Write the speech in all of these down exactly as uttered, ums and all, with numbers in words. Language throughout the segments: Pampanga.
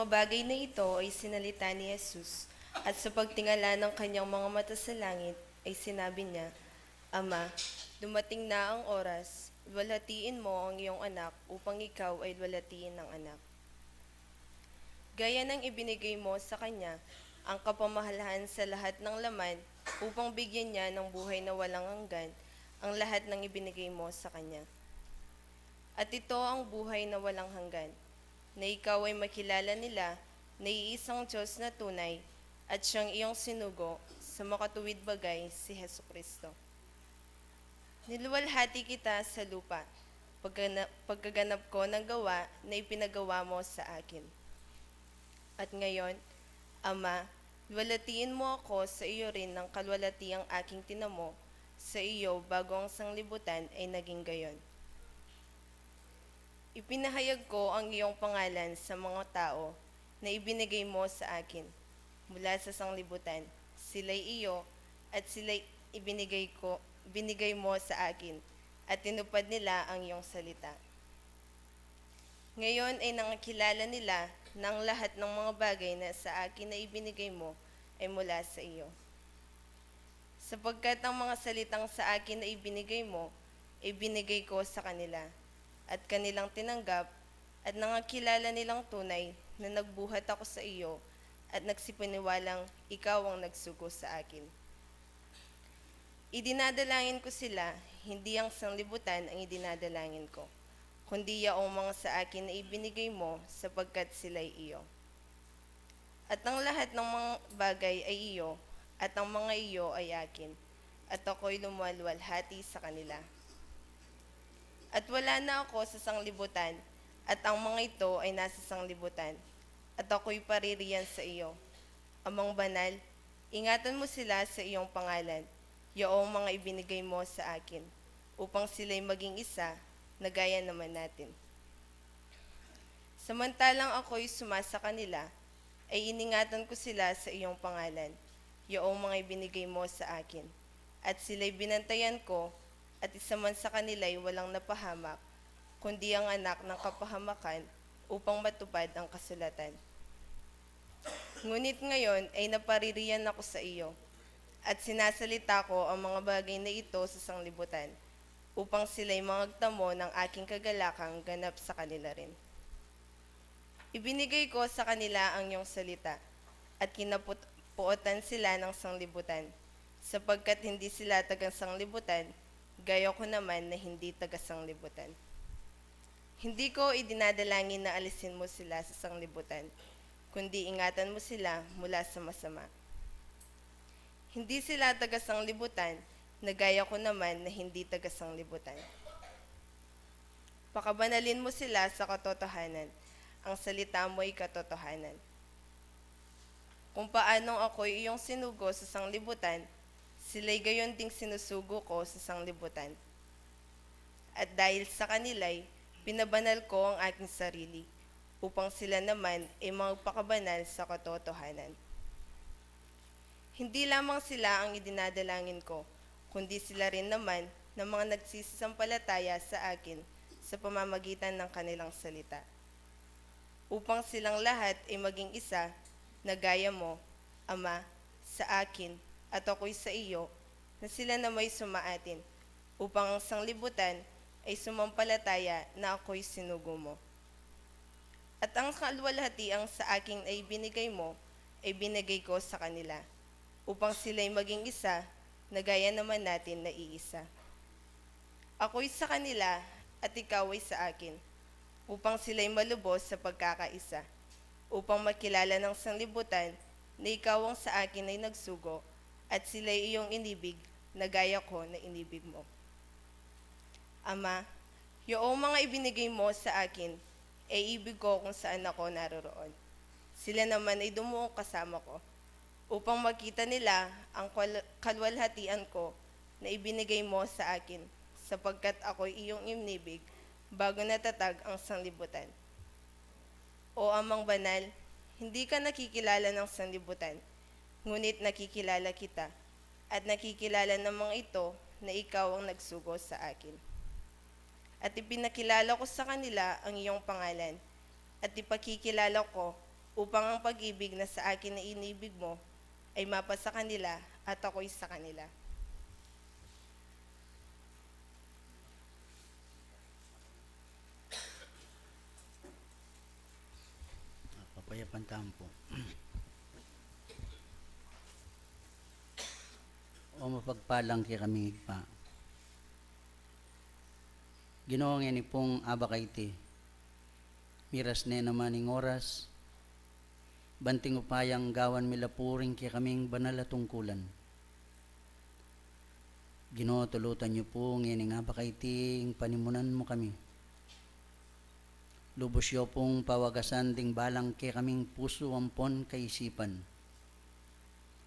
Bagay na ito ay sinalita ni Jesus, at sa pagtingala ng kanyang mga mata sa langit, ay sinabi niya, "Ama, dumating na ang oras, luwalhatiin mo ang iyong anak upang ikaw ay luwalhatiin ng anak. Gaya ng ibinigay mo sa kanya ang kapamahalahan sa lahat ng laman, upang bigyan niya ng buhay na walang hanggan ang lahat ng ibinigay mo sa kanya. At ito ang buhay na walang hanggan, na ikaw ay makilala nila na iisang Diyos na tunay, at siyang iyong sinugo sa makatuwid bagay, si Jesucristo. Niluwalhati kita sa lupa, pagkana-, pagkaganap ko ng gawa na ipinagawa mo sa akin. At ngayon, Ama, luwalhatiin mo ako sa iyo rin ng kaluwalhatiang aking tinamo sa iyo bago ang sanglibutan ay naging gayon. Ipinahayag ko ang iyong pangalan sa mga tao na ibinigay mo sa akin mula sa sanglibutan. Sila'y iyo, at sila'y ibinigay ko, binigay mo sa akin, at tinupad nila ang iyong salita. Ngayon ay nangakilala nila na ang lahat ng mga bagay na sa akin na ibinigay mo ay mula sa iyo. Sapagkat ang mga salitang sa akin na ibinigay mo, ibinigay ko sa kanila, at kanilang tinanggap, at nangakilala nilang tunay na nagbuhat ako sa iyo, at nagsipaniwalang ikaw ang nagsugo sa akin. Idinadalangin ko sila, hindi ang sanglibutan ang idinadalangin ko, kundi yaong mga sa akin na ibinigay mo, sapagkat sila'y iyo. At ang lahat ng mga bagay ay iyo, at ang mga iyo ay akin, at ako'y lumuwalhati sa kanila. At wala na ako sa sanglibutan, at ang mga ito ay nasa sanglibutan, at ako'y paririyan sa iyo. Amang banal, ingatan mo sila sa iyong pangalan, yaong mga ibinigay mo sa akin, upang sila'y maging isa, na gaya naman natin. Samantalang ako'y sumasa kanila, ay iningatan ko sila sa iyong pangalan, yaong mga ibinigay mo sa akin. At sila'y binantayan ko, at isa man sa kanila'y walang napahamak, kundi ang anak ng kapahamakan, upang matupad ang kasulatan. Ngunit ngayon ay napaririyan ako sa iyo, at sinasalita ko ang mga bagay na ito sa sanglibutan, upang sila'y mangagtamo ng aking kagalakang ganap sa kanila rin. Ibinigay ko sa kanila ang iyong salita, at kinapuotan sila ng sanglibutan, sapagkat hindi sila taga-sanglibutan, gaya ko naman na hindi taga-sanglibutan. Hindi ko idinadalangin na alisin mo sila sa sanglibutan, kundi ingatan mo sila mula sa masama. Hindi sila taga-sanglibutan, na gaya ko naman na hindi taga-sanglibutan. Pakabanalin mo sila sa katotohanan. Ang salita mo'y katotohanan. Kung paanong ako'y iyong sinugo sa sanglibutan, sila'y gayon ding sinusugo ko sa sanglibutan. At dahil sa kanila'y pinabanal ko ang aking sarili, upang sila naman ay magpakabanal sa katotohanan. Hindi lamang sila ang idinadalangin ko, kundi sila rin naman ng mga nagsisampalataya sa akin sa pamamagitan ng kanilang salita, upang silang lahat ay maging isa, na gaya mo, Ama, sa akin, at ako'y sa iyo, na sila nama'y sumaatin, upang ang sanglibutan ay sumampalataya na ako'y sinugo mo. At ang kaluwalhatiang sa akin ay binigay mo, ay binigay ko sa kanila, upang sila'y maging isa, na gaya naman natin na iisa. Ako'y sa kanila, at ikaw ay sa akin, upang sila'y malubos sa pagkakaisa, upang makilala ng sanglibutan na ikaw ang sa akin ay nagsugo, at sila'y iyong inibig, na gaya ko na inibig mo. Ama, yaong mga ibinigay mo sa akin, ay ibig ko kung saan ako naroroon. Sila naman ay dumuong kasama ko, upang makita nila ang kwal-, kaluwalhatian ko na ibinigay mo sa akin, sapagkat ako'y iyong inibig bago natatag ang sanglibutan. O Amang Banal, hindi ka nakikilala ng sanglibutan, ngunit nakikilala kita, at nakikilala ng mga ito na ikaw ang nagsugo sa akin. At ipinakilala ko sa kanila ang iyong pangalan, at ipakikilala ko upang ang pag-ibig na sa akin na inibig mo ay mapasa kanila at ako'y sa kanila. Papayapan tamu pu. O mapagpalang kekaming Ibpa, Ginu, ngeni pung abak a iti, miras ne naman ing oras, banting upayang gawan mi la pu ring kekaming banal a tungkulan. Ginu, tulutan yu pu ngening abak a iti ing panimunan mu kami. Lubus yu pung pawagasan ding balang kekaming pusu ampon kaisipan.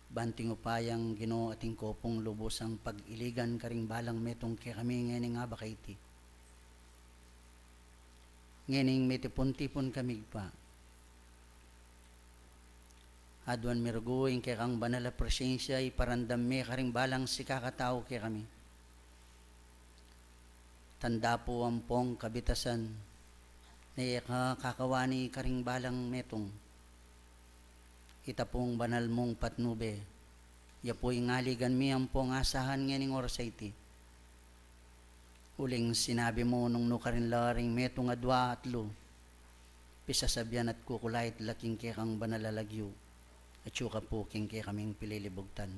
Banting upayang, Ginu, atin ko pung lubusang pag-iligan karing balang metung kekami ngening abak a iti. Ngening mitipun-tipun kami, Ibpa, aduan mi rugu ing kekang banal a presensya, iparamdam me karing balang sikakatau kekami. Tanda pu ampong kabitasan ne e ka kakawani karing balang metung. Ita pung banal mung patnube, ya pu ing aligan mi ampong asahan ngening oras a iti. Uling sinabi mu nung nukarin la ring metung a dua atlu, pisasabian at kukulait la king kekang banal a lagyu, atyu ka pu king kekaming pililibugtan.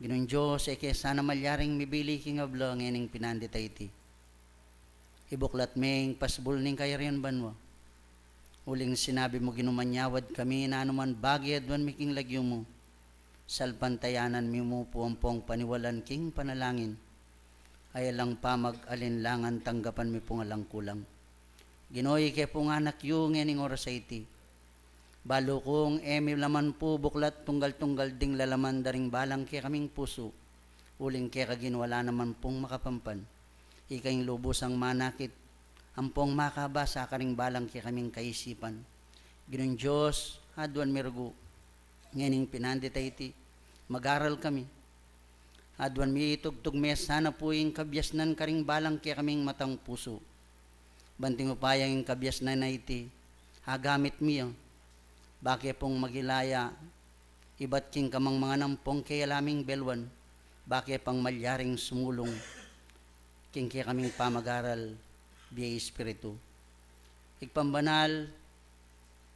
Ginung Dios, e ke sana malyaring mibili king abla ngening pinandit a iti. Ibuklat me ing pasbul ning kayarian banua. Uling sinabi mu, Ginu, manyawad kami nanu man bage aduan mi king lagyu mu. Salpantayanan mi mu pu ampong paniwalan king panalangin. Ay alang pamag-alinlangan tanggapan mi pung alang kulang. Ginu, ike pung anak yu ngening oras a iti. Balu kung e mi laman pu buklat tunggal-tunggal ding lalaman da ring balang kekaming pusu. Uling keka, Ginu, ala naman pung makapampan. Ika ing lubusang manakit ampong makabasa karing balang kekaming kaisipan. Ginung Dios, aduan mi rugu ngening pinandit a iti, mag-aral kami. Aduan mi itugtug me sana pu ing kabiasnan karing balang kekaming matang pusu. Banting upayang ing kabiasnan a iti, agamit mi ya, bake pung magilaya ibat king kamangmangan ampong keyala ming beluan, bake pang malyaring sumulung king kekaming pamag-aral bie Espiritu. Ibpang banal,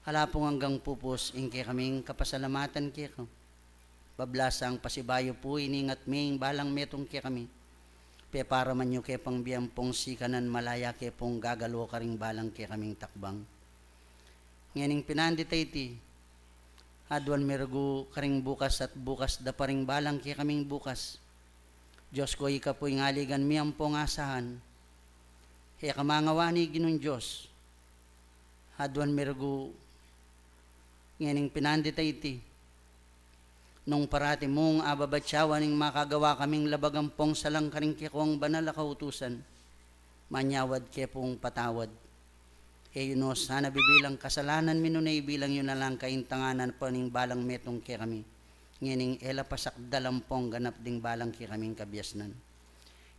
ala pung anggang pupus ing kekaming kapasalamatan keka. Bablasang pasibayu pu iningat me ing balang metung kekami. Peparaman yu ke pang bie ampong sikanan, malaya ke pung gagalu karing balang kekaming takbang. Ngening pinandit a iti, aduan mi rugu karing bukas at bukas da pa ring balang kekaming bukas. Dios ko, ika pu ing aligan mi ampong asahan. E ka mangawani, Ginung Dios. Aduan mi rugu ngening pinandit a iti. Nung parati mung ababatyawan ing makagawa kaming labag ampong salang karing kekong banal a kautusan, manyawad ke pung patawad. E yu no sana bibilang kasalanan mi nune ibilang yu na lang kaintanganan pa ning balang metung kekami. Ngening e la pasakdal ampong ganap ding balang kekaming kabiasnan.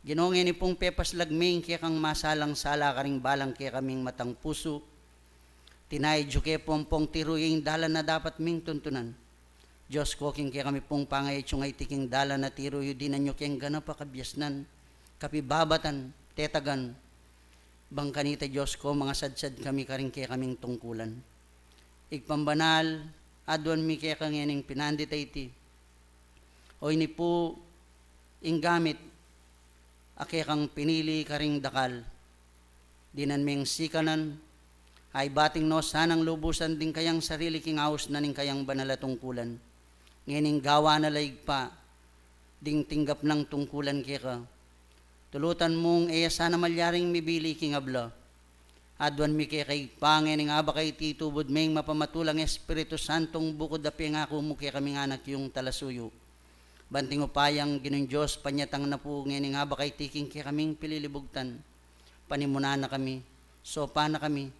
Ginu, ngeni pung pepaslag me ing kekang masalang sala karing balang kekaming matang pusu. Tinaid yu ke pu ampong tiruyu ing dalan a dapat ming tuntunan. Dios ko, king kekami pung pangaityu ngeni king dalan a tiruyu, dinan yu keng ganap a kabiasnan, kapibabatan, tetagan. Bang kanita, Dios ko, mangasadsad kami karing kekaming tungkulan. Ibpang banal, aduan mi keka ngening pinandit a iti. O ini pu ing gamit a kekang pinili karing dakal. Dinan meng sikanan, a ibat ing no sanang lubusan ding kayang sarili king aus na ning kayang banal a tungkulan. Ngening gawa na la, Ibpa, ding tinggap nang tungkulan keka. Tulutan mung e ya sana malyaring mibili king abla. Aduan mi keka, Ibpa, ngening abak a iti, tubud meng mapamatulang Espiritu Santung bukud a pengaku mu kekaming anak yung talasuyu. Banting upayang, Ginung Dios, panyatang na pu ngening abak a iti king kekaming pililibugtan. Panimunan na kami, sopan na kami,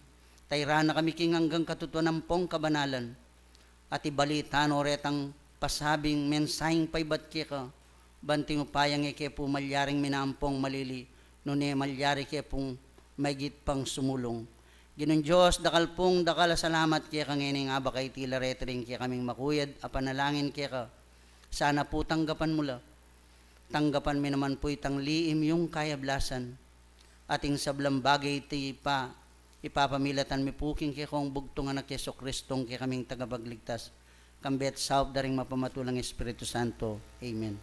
tairan na kami king anggang katutuan ampong kabanalan. At ibalita no retang pasabing mensaheng paibat keka, banting upayang e ke pu malyaring minampong malili, nune malyari ke pung maigit pang sumulung. Ginung Dios, dakal pung dakal a salamat keka ngening abe ka iti la retring kekaming makuyad a panalangin keka. Sana pu tanggapan mu la. Tanggapan mi naman pu itang liim yung kayablasan. At ing sablang bage iti pa, ipapamilatan mi pu king kekong bugtung Anak Jesucristong kekaming Tagapagligtas. Kambe at saup da ring mapamatul a Espiritu Santo. Amen.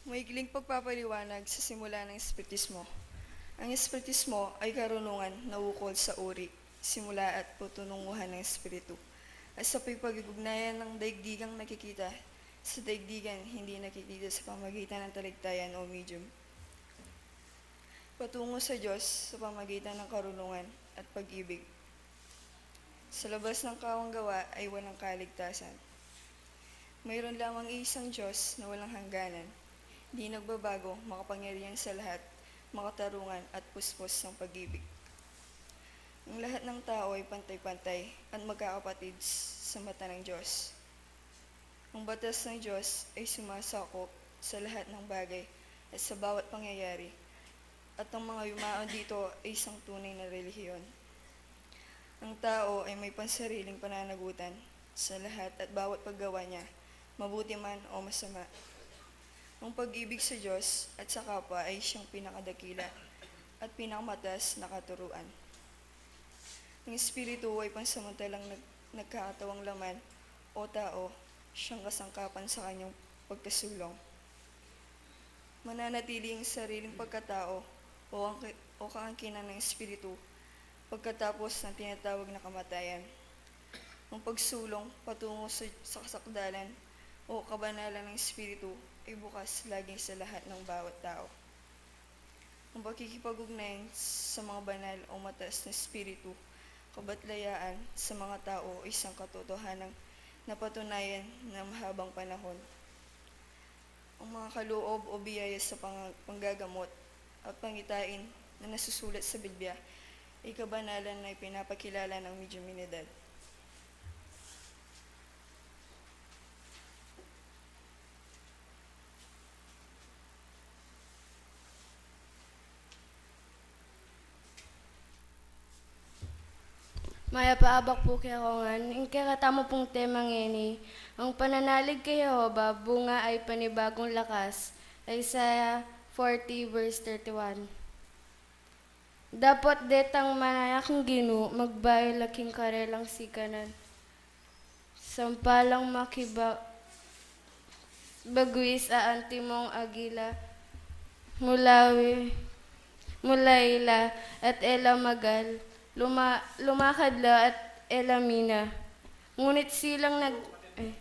Maikling pagpapaliwanag sa simula ng Espiritismo. Ang Espiritismo ay karunungan na ukol sa uri, simula at patunguhan ng Espiritu, at sa pagpag-ugnayan ng daigdigang nakikita sa daigdigan hindi nakikita sa pamagitan ng talikdayan o medium. Patungo sa Diyos sa pamagitan ng karunungan at pag-ibig. Sa labas ng kawang gawa ay walang kaligtasan. Mayroon lamang isang Diyos na walang hangganan, di nagbabago, makapangyarihan sa lahat, makatarungan at puspos ng pag-ibig. Ang lahat ng tao ay pantay-pantay at magkakapatid sa mata ng Diyos. Ang batas ng Diyos ay sumasakop sa lahat ng bagay at sa bawat pangyayari, at ang mga yumaon dito ay isang tunay na relihiyon. Ang tao ay may pansariling pananagutan sa lahat at bawat paggawa niya, mabuti man o masama. Ang pag-ibig sa Diyos at sa kapwa ay siyang pinakadakila at pinakamataas na katuruan. Ang Espiritu ay pansamantalang nag-, nagkakatawang laman o tao, siyang kasangkapan sa kanyang pagkasulong. Mananatili ang sariling pagkatao o ang ki-, o kaangkinan ng Espiritu pagkatapos ng tinatawag na kamatayan. Ang pagsulong patungo sa, sa kasakdalan o kabanalan ng Espiritu ay bukas lagi sa lahat ng bawat tao. Ang pakikipag-ugnayan sa mga banal o mataas na espiritu, kabatlayaan sa mga tao o isang katotohanan na patunayan ng mahabang panahon. Ang mga kaloob o biyaya sa pang-, panggagamot at pangitain na nasusulat sa Biblia ay kabanalan na ipinapakilala ng Medjugorje. Mayap a abak pu kekongan. Ing kekatamu pung tema ngeni, ang pananalig kay Jehovah, bunga ay panibagong lakas. Isaiah forty verse thirty-one. Dapot detang manaya king Ginu, magbayu la king karelang sikanan. Sampalang makiba-, bagwis a antimong agila, mulawi-, mulayi la at e la magal, luma-, lumakad la at e la mina. Ngunit silang nag-, eh.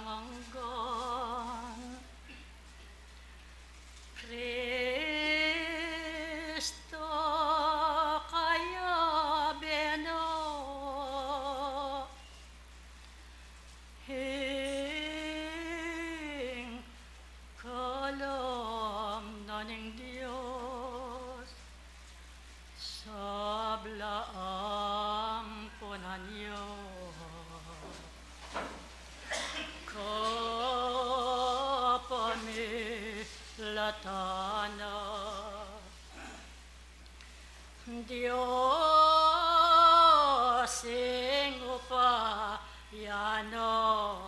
Anggang Kristo kayabe no, ing kalum na ning Dios, sabla ampunan yu, kapamilatan na. Dios ing upaya na,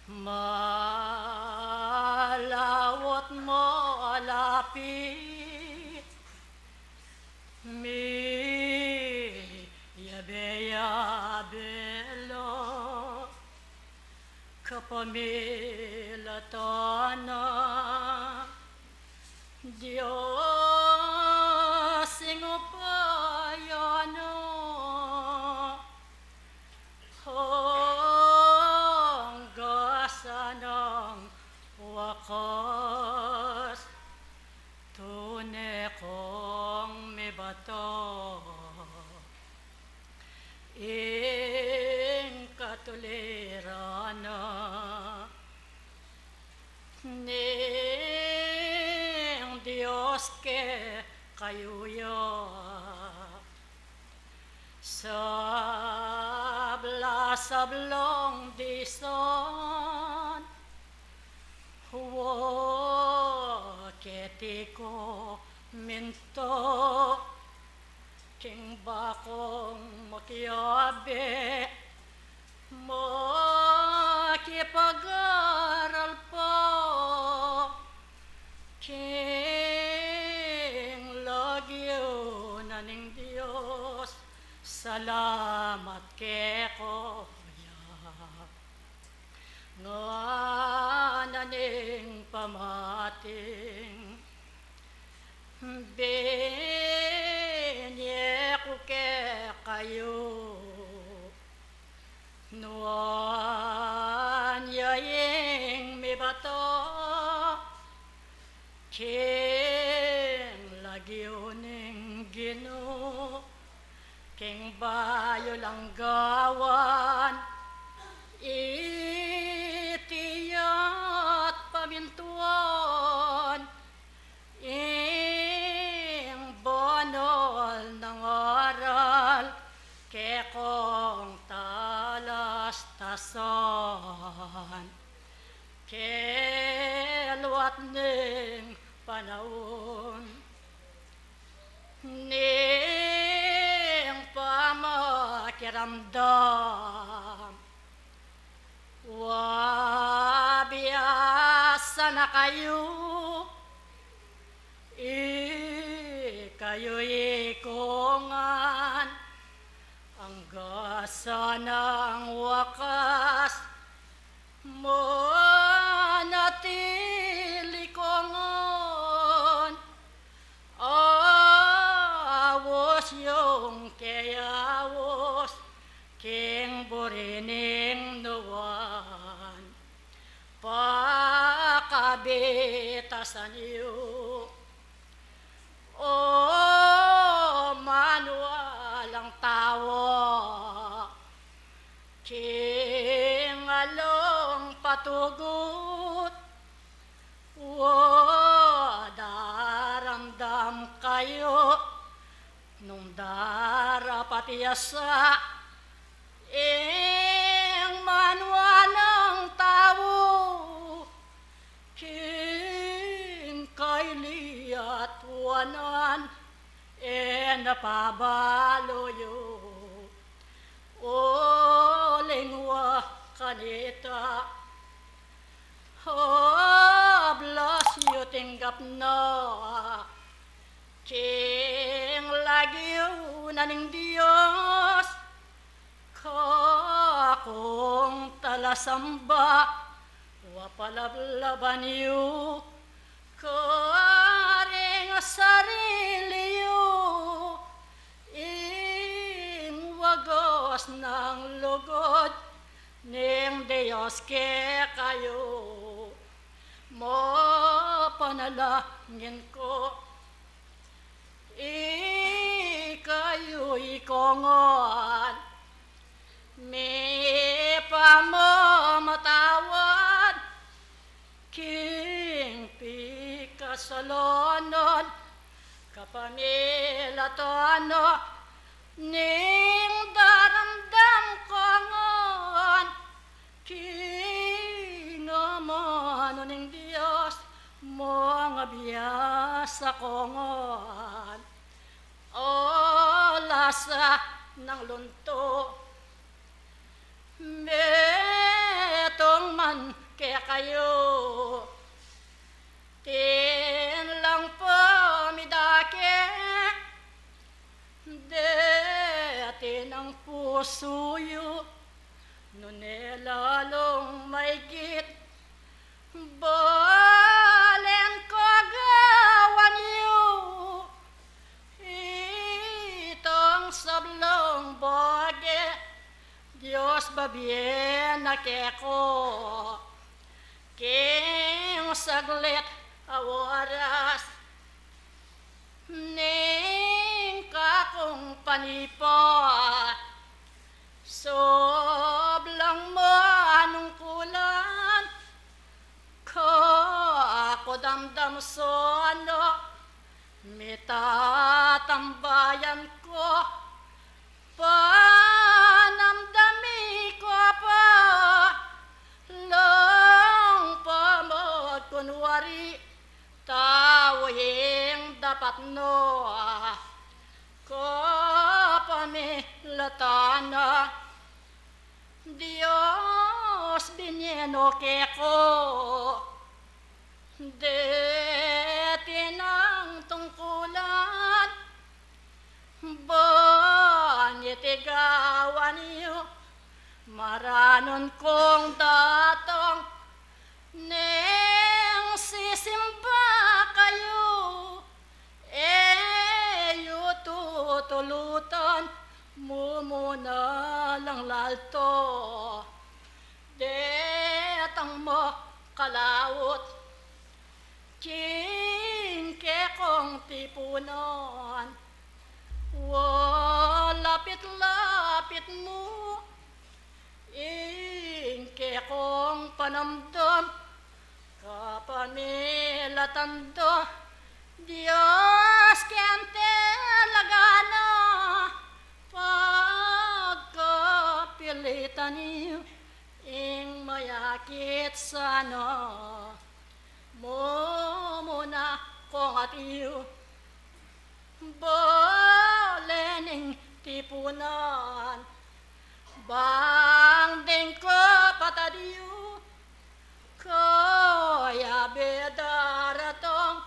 malawut malapit, miyabe-yabe la, kapamilatan na. Dios ing upaya na, angga sa nang wakas, tune kong mibata ing katuliran na ning Dios kekayu ya. Sabla-sablang disan, wa keti ku minta, king bakung makiabe, makipag-aral pa king lagyu na ning Dios. Salamat keka ya. Ngana ning pamating, binye ku kekayu, nuan ya ing mibata king lagyu ning Ginu. King bayu lang gawan, iti ya't pamintuan, ing banal nang aral, kekong talastasan, kelawan ning panaun ning pamakiramdam. Wa biasa na kayu, ikayu ikungan, angga sa nang wakas, manatili ku ngan. Awus yung keng awus, king buri ning nuan, pakabitasan yu. O manualang tawa, king alung patugut, wa daramdam kayu nung darapat ya sa ing manualang tau, king kailiat wanan e na pabalu yu. Uling wa kanita, hablas yu tinggap na king lagyu na ning Dios, kakung talasamba, wa palablaban yu karing sarili yu, ing wagas nang lugud ning Dios kekayu, mapanalangin ku, ikayu ing kongan mipamamatawad king pikasalanan, kapamilatan na ning daramdam kong ngan king amanu ning Dios, mangabya sa kongan olas nang luntu. Metung man kekayu, atin lang pamidake, deti nang pusu yu, nune lalung maigit, balen kagawan yu itang sablang bage, Dios, babie na keku king saglit a oras ning kakung panipa, sablang manungkulan, kaku damdam sana mitatambayan ku, panamdami ku pa lang pamagkunwari tau ing dapat na kapamilatan na. Dios, binie no keku deti nang tungkulan, ban iti gawan yu, maranun kung datang ning sisimba kayu, e yu tutulutan, mumuna lang lalto detang makalaut king kekung tipunan. Walapit-lapit mu ing kekung panamdam, kapamilatan da, Dios, keng talaga na, pagkapilitan yu ing mayakit sana. Mumuna kung atiu, balen ing tipunan, bang deng kapatad yu, kayabe daratang,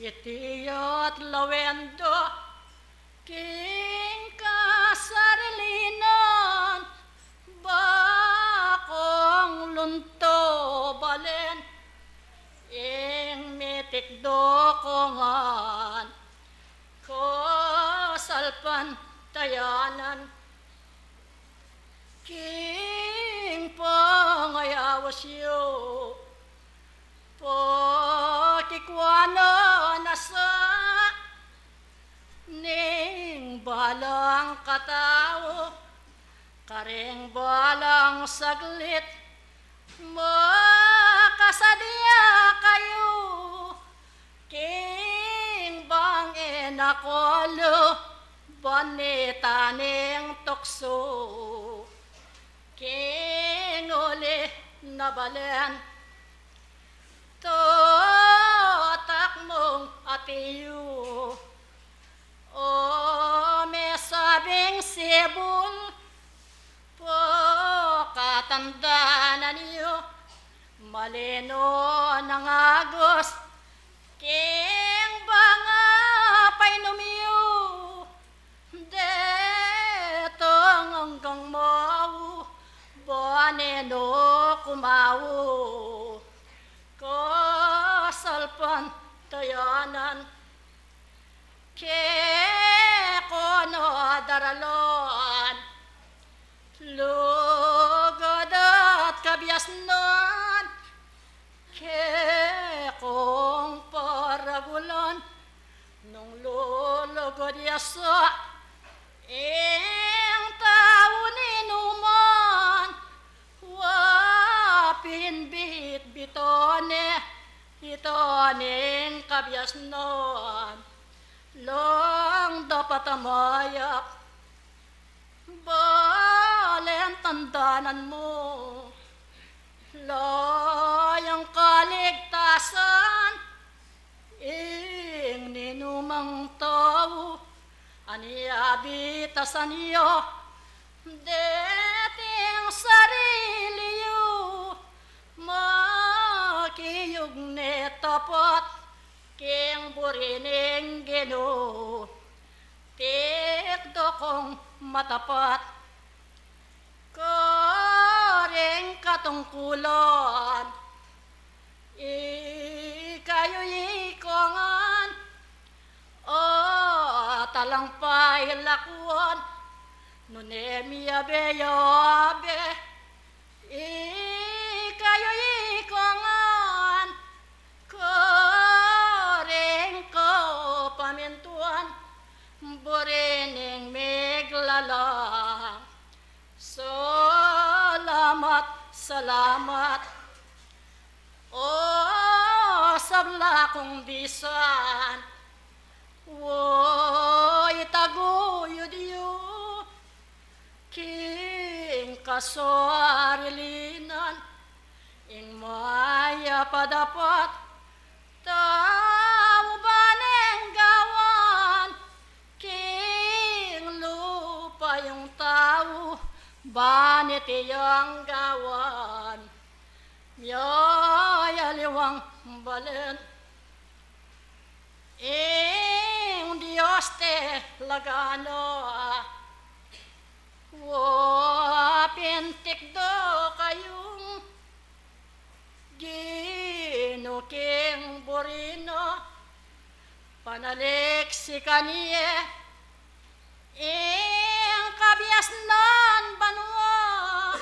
iti at lawen da king kasarilinan, bakung lunto balen ing mitikdo kung ngan kasalpantayanan. King pangayaus yu, pakikuanan na sa ning balang katau, karing balang saglit, makasadya kayu king bang e na kalu, ban ita ning tuksu king uli na balen. Tatak mung atiu, o mesabing sibul, pakatandanan yu, malino nang agus king bang a painum yu, detang anggang mau, ban e no kumau kasalpantayanan. Keku no daralan, lugud Sa ing tau ninuman, wa pin bitbiton ne, ita ning kabiasnan, lang dapat a mayap. Balen tandanan mu, la yang kaligtasan, ing ninumang tau, ani abitasan yu, deting sarili yu, makiyug ne tapat, king buri ning Ginu, tikdo kung matapat, karing katungkulan, ikayu ikongan, o talang pailakuan, nune miyabe-yabe, ikayu ikongan, karing kapamintuan, buri ning miglala. Salamat, salamat, o sabla kung bisan, wa itaguyud yu king kasarilinan, ing mayap a dapat, tau ba neng gawan, king lupa yung tau, banit iyang gawan, miyayaliwang balen. Ing Dios te lagana, wa pin tikdo kayung Ginu king buri na, panaliksikan ye ing kabiasnan banua,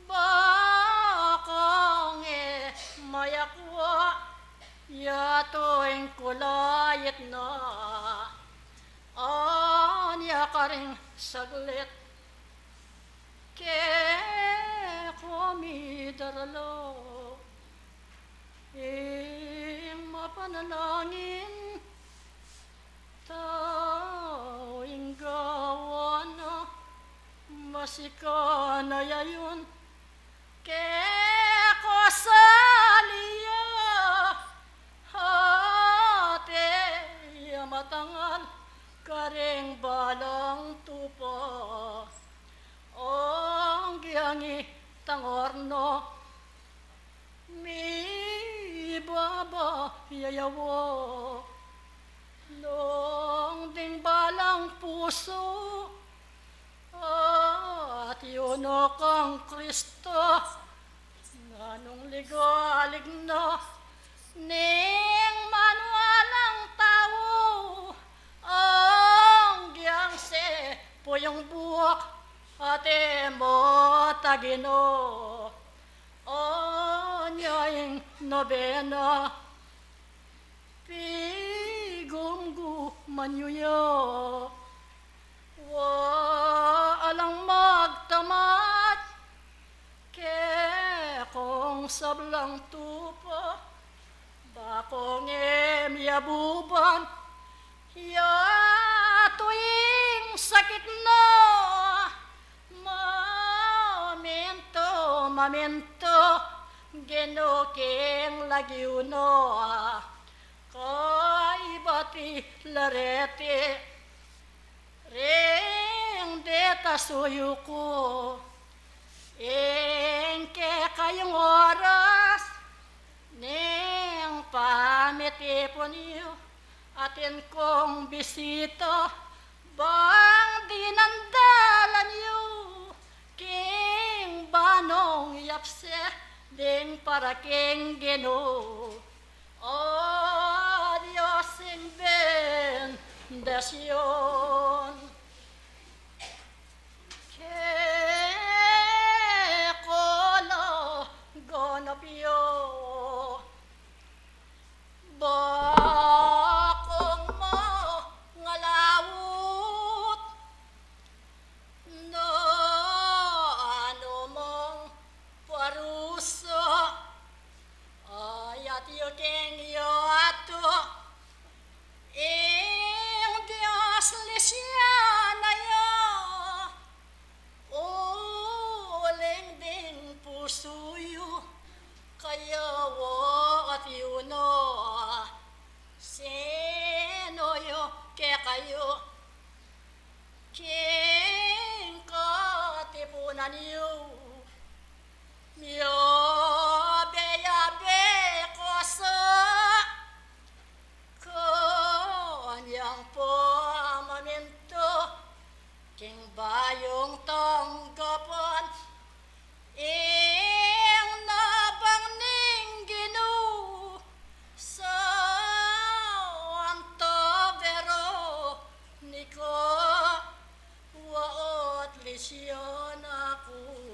bakung e mayakua yatu ing kulait na, anya karing saglit. Keko midarala ing mapanalangin tau, ing gawan na masikan a yayun. Keko sali ya, ate ya matangal karing balang tupa. Anggyang itang arna mibaba yayawa, nung ding balang pusu atiu na kang Kristo, nganung ligalig na ning manualang tau, anggyang se puyung buak, ate mo tagino. Anya ing nobena, pigumguman yu ya, wa alang magtamad kekong sablang tupa, bakung e miyabuban yatu ing sakit na. Mamintu, mamintu, Ginu, king lagyu na, kaybat i lareti ring deta suyuku. Ing kekayung oras ning pamitipun yu, atin kung bisita, bang dinandalan yu king banung yapse ding para king Ginu. O Dios ing bendisyun, keko la ganap ya, bakung mangalawa kayu king katipunan yu, miyabe-yabe ku sa kanyang pamamintu king bayung tanggapan. Ing nabang ning Ginu sa Santo Veronica, waut lisyan aku.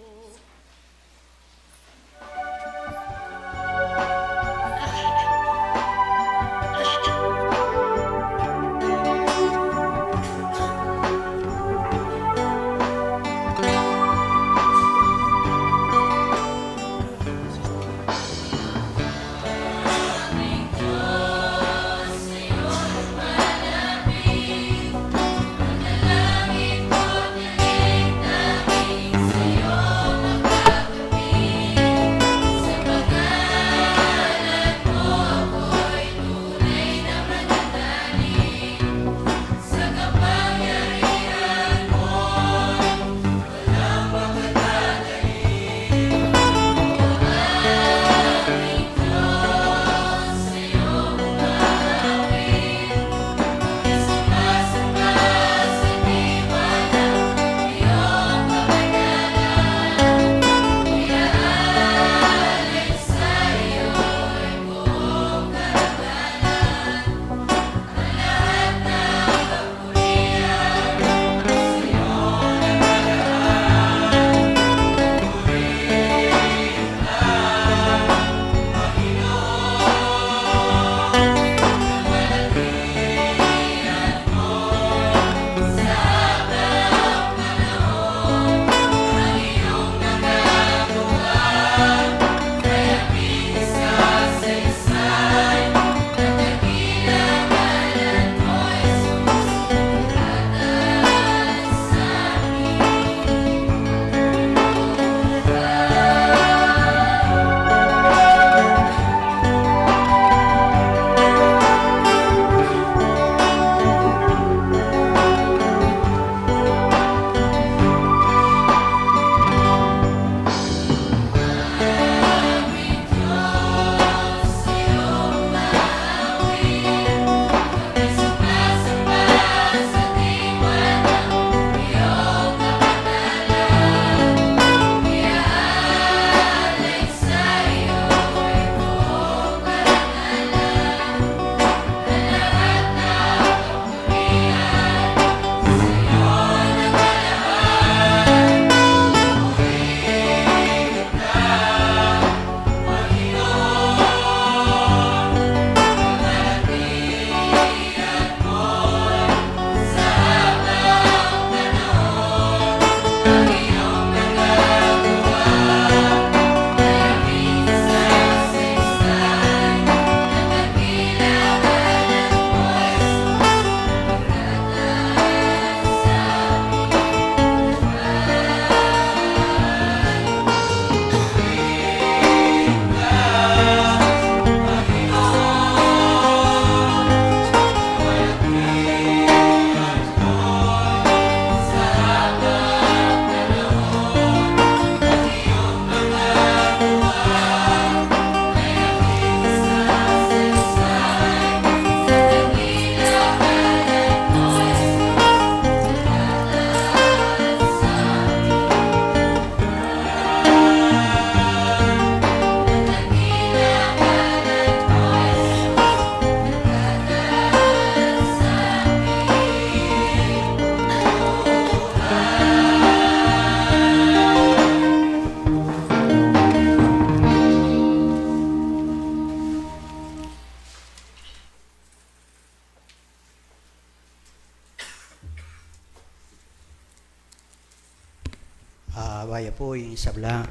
Ah, bayu pu ing sabla,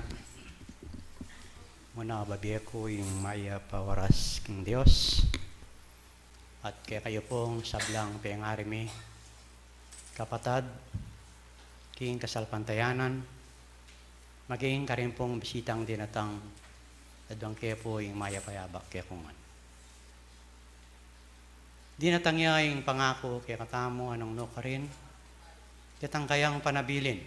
muna babie ku ing mayap a oras king Dios, at kekayu pung sablang pengari mi, kapatad, king kasalpantayanan, maging karin pung bisitang dinatang, aduan ke pu ing mayap a yabak kekongan. Dinatang ya ing pangaku kekatamu, anong nukarin, detang kayang panabilin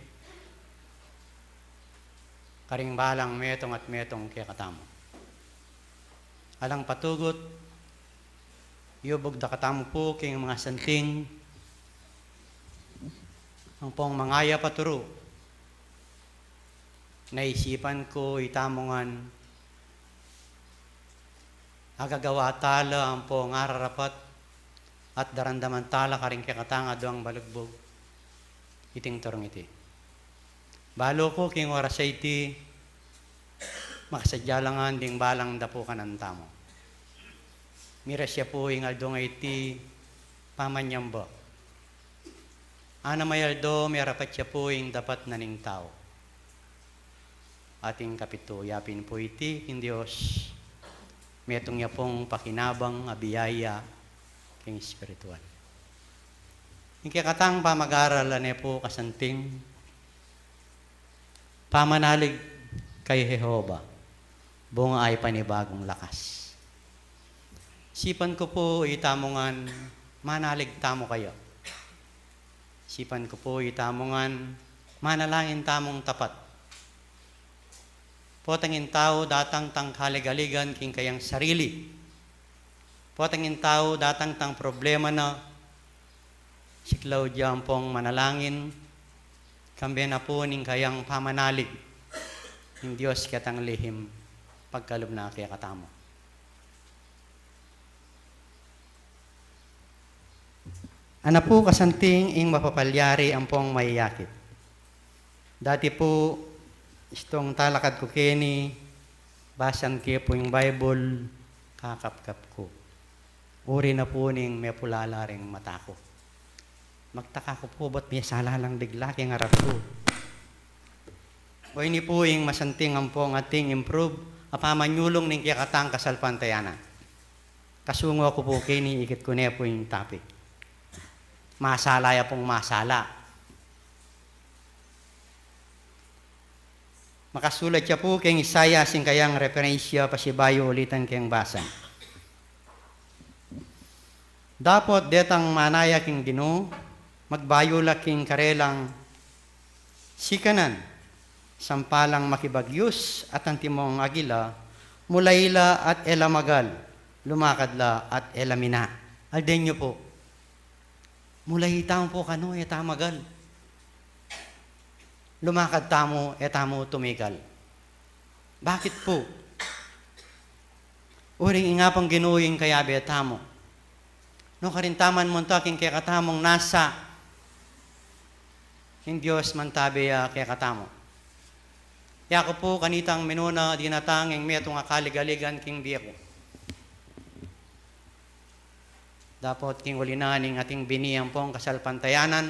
karing balang metung at metung kekatamu. Alang patugut, yubug da katamu pu king masanting ampong mangayap a turu. Naisipan ku itamu ngan agagawa tala ampong ararapat at daramdaman tala karing kekatang aduang balugbug iting turung iti. Balu ku king oras a iti, makasadya la ngan ding balang dapukanan tamu. Miras ya pu ing aldo a iti pamanyamba. Anam a aldo, miyarapat ya pu ing dapat na ning tau. Ating kapitu yapin pu iti king Dios, metung ya pung pakinabang a biyaya king espiritual. Ing kekatang pamag-aral a ne pu kasanting, pamanalig kay Jehova, bunga ay panibagong lakas. Sipan ku pu itamu ngan manalig tamu kaya. Sipan ku pu itamu ngan manalangin tamung tapat. Potang ing tau datang tang kaligaligan king kayang sarili. Potang ing tau datang tang problema na, siklaud ya ampong manalangin, kambe na pu ning kayang pamanalig ning Dios ketang lihim pagkalub na kekatamu. Ana pu kasanting ing mapapalyari ampong mayakit. Dati pu, istung talakad ku keni, basan ke pu ing Bible, kakapkap ku. Uri na pu ning mepulala ring mata ku. Magtaka ku pu, bat mesala lang bigla king arap ku. O ini pu ing masanting ampong ating improve a pamanyulung ning kekatang kasalpantayanan. Kasungu ku pu keni, ikit ku ne pu ing topic. Masala ya pung masala. Makasulat ya pu keng Isaias ing kayang referensya, pasibayu ulitan keng basa. Dapot detang manaya king Ginu, magbayu la king karelang sikanan, sampalang makibagyus at antimong agila, mulai la at e la magal, lumakad la at e la mina. Alden yu pu. Mulai tamu pu kanu, e tamu magal. Lumakad tamu, e tamu tumikal. Bakit pu? Uling ing Apang Ginu ing kayabe tamu. Nukarin ta man munta king kekatamung nasa, ing Dios mantabe ya kekatamu. Yaku pu, kanitang minuna dinatang ing metung a kaligaligan king bie ku. Dapot king uli na ning ating bini ampong kasalpantayanan,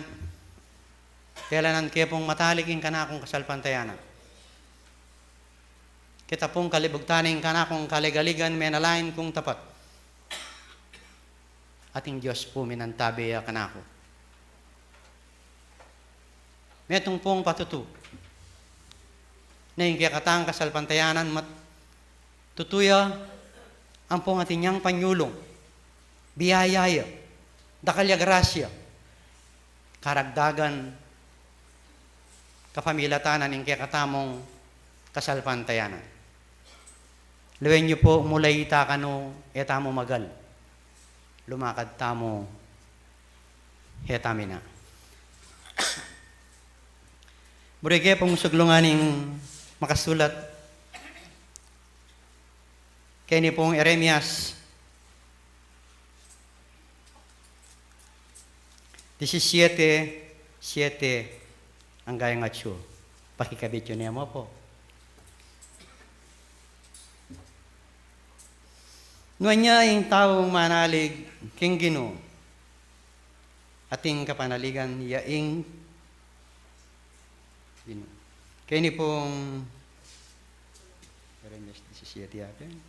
kelanan ke pung matalik ing kanakung kasalpantayanan. Keta pung kalibugtan ing kanakung kaligaligan, menalangin kung tapat. At ing Dios pu minantabe ya kanaku. Metung pung patutu na ing kekatang kasalpantayanan mat tutu ya ampong atin yang panyulung, biyaya ya, dakal ya grasya, karagdagan kapamilatan ning kekatamung kasalpantayanan. Lawen yu pu, mulai ta kanu, e tamu magal. Lumakad tamu, e ta mina. Buri ke pung suglungan ing makasulat keni pung Jeremias disisiete, siete anggang atsu. Pakikabit yu ne mu pu. Nuan ya ing taung manalig king Ginu, ating kapanaligan ya ing Ginu. Keni pung Jeremias disisiete, atin.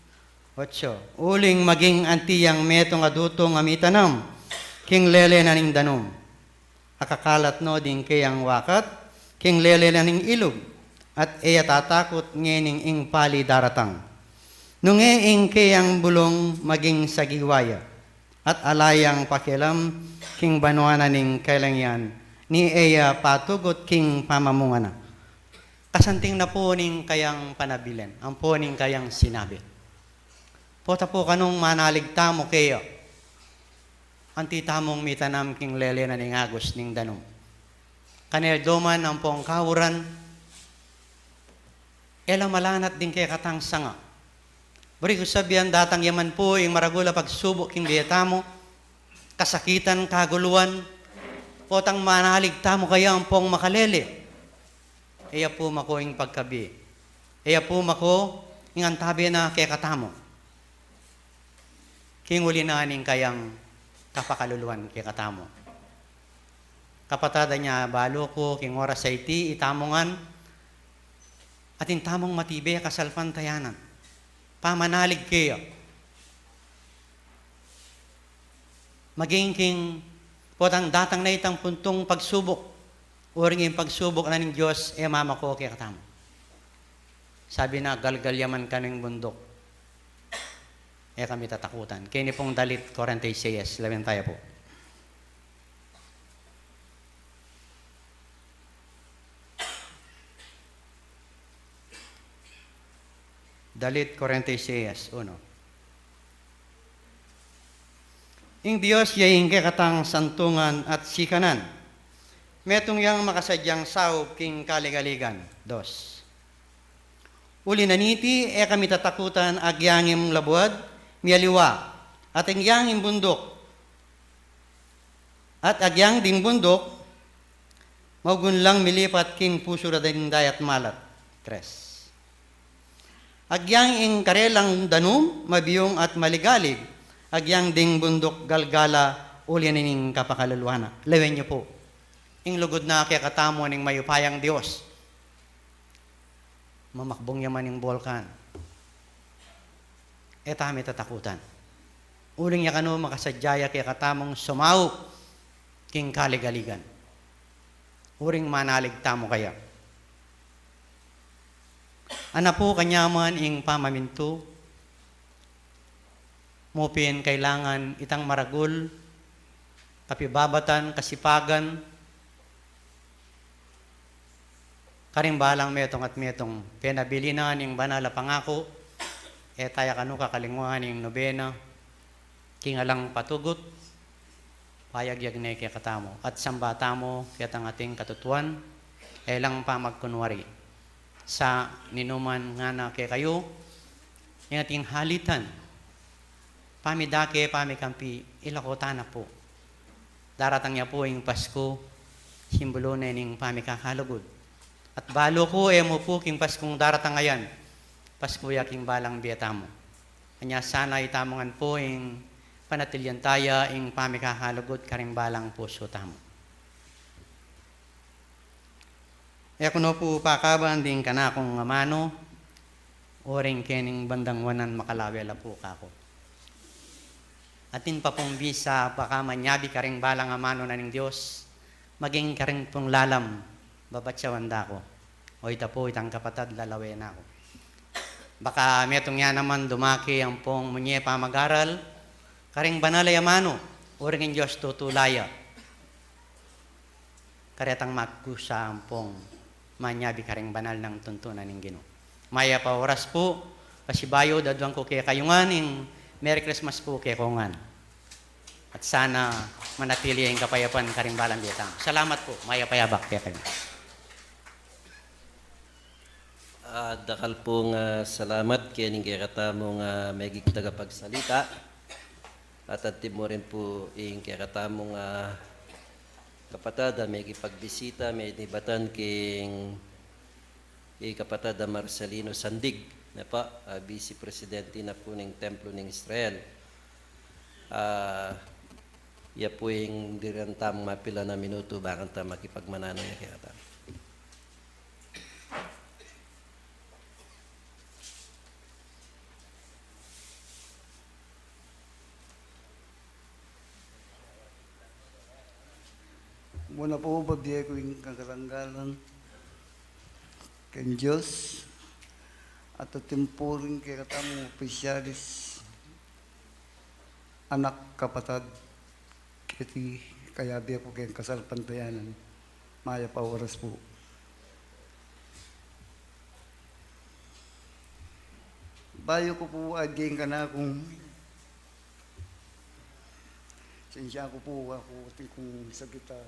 Otso. Uling maging anti yang metung a dutung a mitanam king lele na ning danum, akakalat no ding keyang wakat king lele na ning ilug, at e ya tatakut ngening ing pali daratang. Nung e ing keyang bulung maging sagiwa ya, at ala yang pakialam king banua na ning kailangian, ni e ya patugut king pamamungan na. Kasanting na pu ning kayang panabilin, ampo ning kayang sinabi. Pota pu kanung manalig tamu keya, anti tamung mitanam king lele na ning agus ning danum. Kanel doman ampong kauran, e la malanat ding kekatang sanga. Buri ku sabian, datang ya man pu ing maragul a pagsubuk king bie tamu, kasakitan, kaguluan, potang manalig tamu kaya ampong makalele. E ya pu mako ing pagkabie. E ya pu mako ing antabe na kekatamu. King uli na ning kayang kapakaluluan kekatamu. Kapatad, anya balu ku king oras a iti, itamu ngan, atin tamung matibe a kasalpantayanan. Pamanalig keya. Maging king potang datang na itang puntung pagsubuk, uring ing pagsubuk na ning Dios e mamako kekatamu. Sabi na, galgal ya man kanu ing bunduk, e kami tatakutan. Keni pung Dalit kuwarenta y seis, lawen taya pu. Dalit kuwarenta y seis, uno. Ing Dios ya ing kekatang santungan at sikanan. Metung yang makasadyang saup king kaligaligan. Dos. Uli na niti, e kami tatakutan agyang ing labuad mialiwa, at agyang ing bunduk, at agyang ding bunduk maugun lang milipat king pusu da ding dayat malat. Tres. Agyang ing karelang danum mabiung at maligalig, agyang ding bunduk galgala, uli na ning kapakaluluan na. Lawen yu pu, ing lugud na kekatamu ning mayupayang Dios. Mamakbung ya man ing bolkan, e tami tatakutan. Uling ya kanu makasadya ya kekatamung sumaup king kaligaligan. Uring manalig tamu kaya. Ana pu kanyaman ing pamamintu mu pin kailangan itang maragul, kapibabatan, kasipagan, karing balang metung at metung, penabilin na ning banal a pangaku, e taya kanu kakalingwan ing nobena, king alang patugut, payagyag ne kekatamu, at samba tamu ketang ating katutuan, e lang pamagkunwari. Sa ninuman ngana kekayu, ing ating halitan, pamidake, pamikampi, ilako ta na pu. Daratang ya pu ing Pasku, simbulu ne ning pamikakalugud. At balu ku, e mu pu king Paskung daratang a yan, Pasku ya king balang bie tamu. Anya sana itamu ngan pu ing panatilian taya ing pamikakalugud karing balang pusu tamu. E ku no pu pakaban ding kanakung amanu, uring kening bandang wanan makalawe la pu kaku. Atin pa pung bisa baka manyabi karing balang amanu na ning Dios, maging karing pung lalam babatsawan da ku. O ita pu itang kapatad, lalawen na ku. Baka metung ya naman dumake ampong munye pamagaral karing banal a amanu, uring ing Dios tutula ya. Karetang magkusa ampong manyabi karing banal nang tuntunan ning Ginu. Mayap a oras pu, pasibayu, aduan ku kekayu ngan ing Merry Christmas pu kekongan. At sana manatili ing kapayapan karing balang bie tamu. Salamat pu, mayap a yabak kekayu. Ah, dakal pung, ah, salamat kening kekatamung, ah, meging tagapagsalita. At anti mu rin pu ing kekatamung, ah, kapatad a mekipagbisita, menibatan king, king kapatad a Marcelino Sandig, ne pa, ah, Vice Presidente na pu ning Templo ning Israel. Ah, ya pu ing dirinan tamung mapilan a minutu, bakanta makipagmananu ya kekatamu. Muna pu, babie ku ing karangalan king Dios, at atin pu ring kekatamung opisyalis, Anak, kapatad, keti kayabe ku keng kasalpantayanan, mayap a oras pu. Bayu ku pu aging kanakung, sensya ku pu, aku atin kung saglit a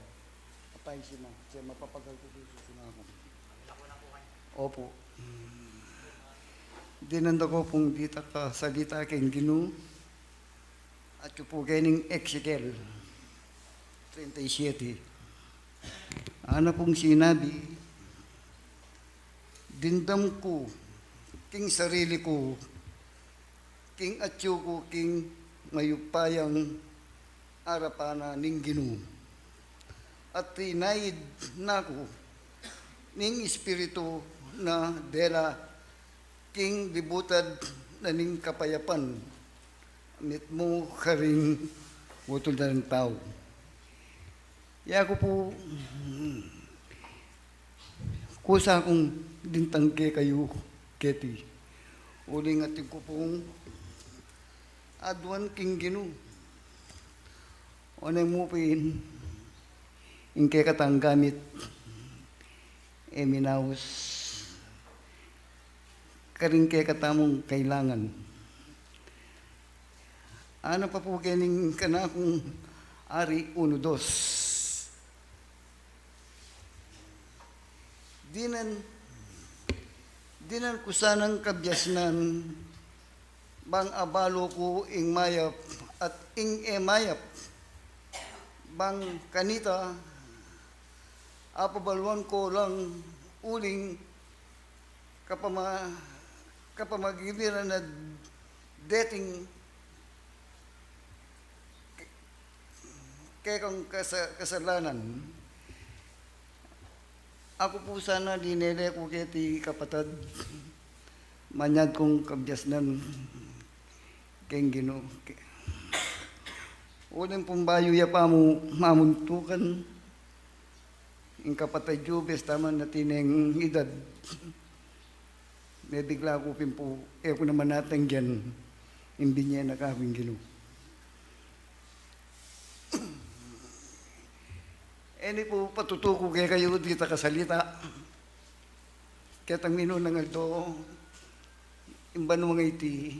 apaisima, kasi mapapagal ku pu ing sinabi ku. Opu. Dinan da ku pung ditak a salita keng Ginu, atyu pu kening Ezekiel treinta y siete. Ana pung sinabi, dimdam ku king sarili ku, king atyu ku king mayupayang arapan na ning Ginu. At tinaid na ku ning Espiritu na dela king libutad na ning kapayapan, mitmu karing utul na ring tau. Yaku pu, kusa kung dintang kekayu keti, uling atin ku pung aduan king Ginu. One mu pin, ing kekatang gamit, e minaus karing kekatamung kailangan. Ana pa pu kening kanakung Ari uno dos. Dinan, dinan ku sanang kabiasnan bang abalu ku ing mayap at ing e mayap, bang kanita apabaluan ku lang uling kapama-, kapamagimiran na deting kekang kasa-, kasalanan. Aku pu sana dinele ku keti kapatad, manyad kung kabiasnan keng Ginu. Uling pung bayu ya pa mu mamuntukan ing kapatad yu, bes taman atin neng edad, mebigla ku pin pu, e ku naman atanggian ing binye na kaku ing Ginu. E ni pu patutu ku kekayu ditak a salita. Ketang minunang aldo, ing banua ngeni,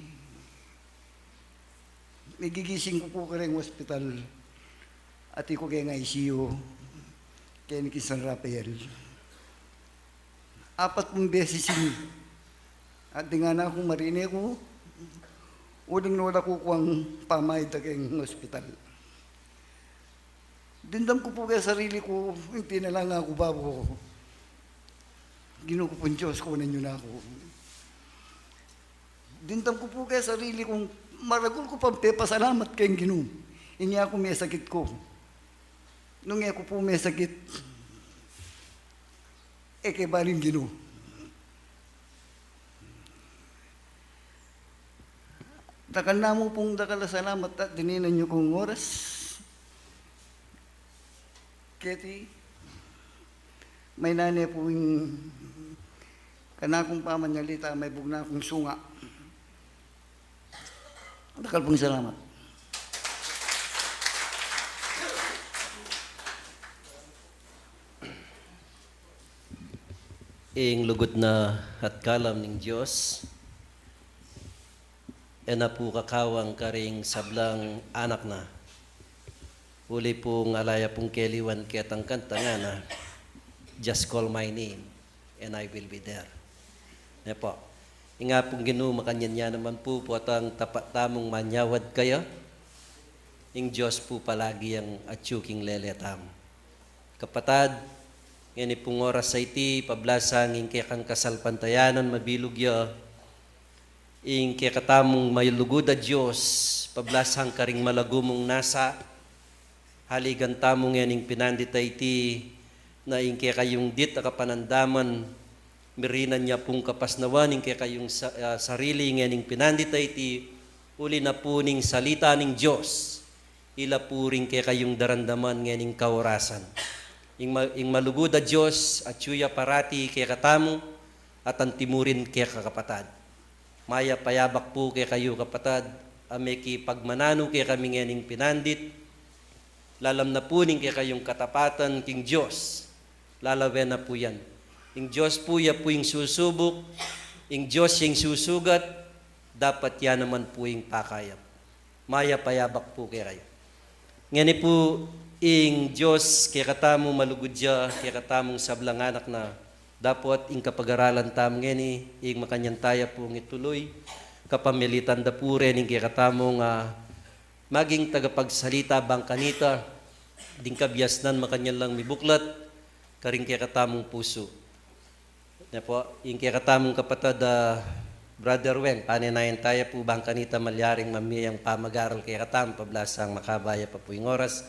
migigising ku pu kareng ospital, atiu ku keng I C U, keni king San Rafael. Apat pung beses ini. At dinga na kung marine ku, uling nola ku kuang pamaid da keng ospital. Dimdam ku pu keng sarili ku, ing tinalanga ku babu ku, Ginu ku pung Dios, kunan yu na ku. Dimdam ku pu keng sarili kung maragul ku pang pepasalamat keng Ginu, inya ku mesakit ku. Nung e ku pu mesakit, e ke baling Ginu. Dakal na mu pung dakal a salamat at dininan yu kung oras. Keti, maina ne pu ing kanakung pamanyalita, maibug na kung sunga. Dakal pung salamat. Ing lugud na at kalam ning Dios, e na pu kakawang karing sablang anak na. Uli pung ala ya pung keliwan ketang kanta ngana, "Just call my name and I will be there." Ne pu. Ing Apung Ginu makanyan ya naman pu, potang tapat tamung manyawad kaya. Ing Dios pu palagi yang atyu king lele tamu. Kapatad, ngeni pung oras a iti, pablasang ing kekang kasalpantayanan mabilug ya, ing kekatamung malugud a Dios, pablasang karing malagu mung nasa, haligan tamu ngening pinandit a iti, na ing kekayung dit a kapanandaman, mirinan ya pung kapasnawan ing kekayung sa-, ah, sarili ngening pinandit a iti, uli na pu ning salita ning Dios, ila pu ring kekayung darandaman ngening kaorasan. Ing ma-, ing malugud a Dios, atyu ya parati kekatamu, at antimurin keka kapatad. Mayap a yabak pu kekayu kapatad, a mekipagmananu kekami ngening pinandit, lalam na pu ning kekayung katapatan king Dios, lalawen na pu yan. Ing Dios pu, ya pu ing susubuk, ing Dios ya ing susugat, dapat ya naman pu ing pakayap. Mayap a yabak pu kekayu. Ngeni pu, ing Dios kekatamu malugud ya, kekatamung sablang anak na, dapot ing kapag-aralan tamu ngeni, ing makanyan taya pung ituluy, kapamilitan da pu ring kekatamung, ah, maging tagapagsalita bang kanita, ding kabiasnan makanyan lang mibuklat karing kekatamung pusu. Ne pu, ing kekatamung kapatad, ah, Brother Weng, panenayan taya pu bang kanita malyaring mamie yang pamag-aral kekatamu, pablasang makaba ya pa pu ing oras,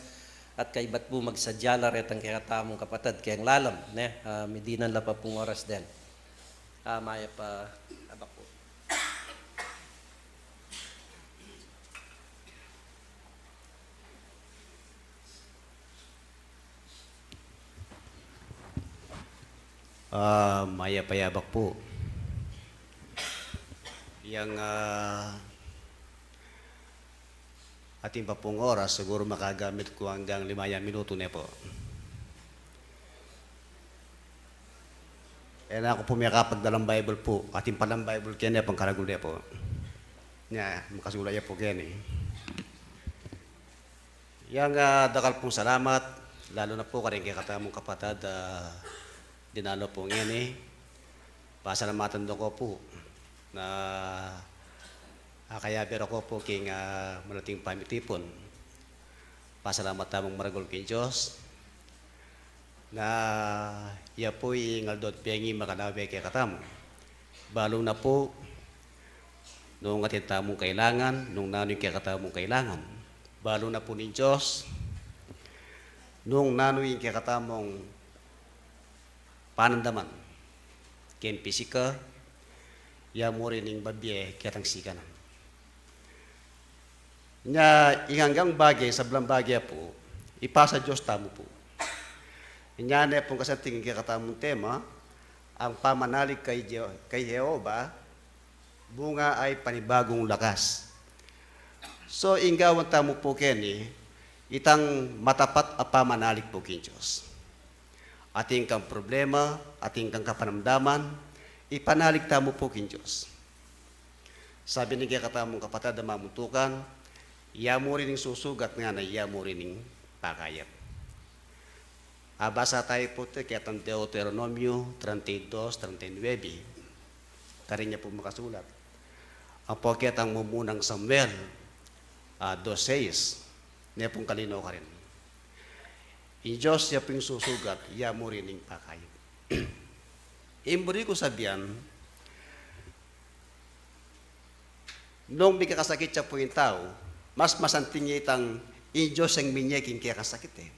at kaybat pu magsadya la retang kekatamung kapatad keng lalam, ne, ah, midinan la pa pung oras den. Ah, mayap a abak pu. Ah, mayap a yabak pu. Yang, ah, atin pa pung oras, siguru makagamit ku anggang lima yang minutu ne pu. E na ku pu mekapagdalang Bible pu, atin palang Bible keni, pangkaragul ne pu. Nya, makasulat ya pu keni. Yang, ah, dakal pung salamat, lalu na pu karing kekatamung kapatad, ah, dinalo pu ngeni. Pasalamatan da ku pu na, ah, kayabe ra ku pu king, ah, malating pamitipun. Pasalamat tamung maragul king Dios na ya pu ing aldo at bengi makalawe kekatamu. Balu na pu nung atin tamung kailangan, nung nanu ing kekatamung kailangan. Balu na pu ning Dios nung nanu ing kekatamung panandaman keng pisika, ya mu rin ing babie ketang sikanan. Nya, ing anggang bage, sablang bage pu, ipasa Dios tamu pu. Nya ne pung kasanting ing kekatamung tema, ang pamanalig kay Je-, kay Jehovah, bunga ay panibagong lakas. So, ing gawan tamu pu keni, itang matapat a pamanalig pu king Dios. Atin kang problema, atin kang kapanamdaman, ipanalig tamu pu king Dios. Sabi ning kekatamung kapatad a mamuntukan, ya mu rin ing susugat ngana, ya mu rin ing pakayap. Abasa tayu pu ti ketang Deuteronomio treinta y dos, treinta y nuebe. Karin ya pu makasulat. Ampo ketang Mumunang Samuel, ah, dos seis. Ne pung kalino karin. Ing Dios ya pu ing susugat, ya mu rin ing pakayap. Ing buri kung sabian, nung mikakasakit ya pu ing tau, mas masanting ya itang ing Dios yang minye king kekang sakit e.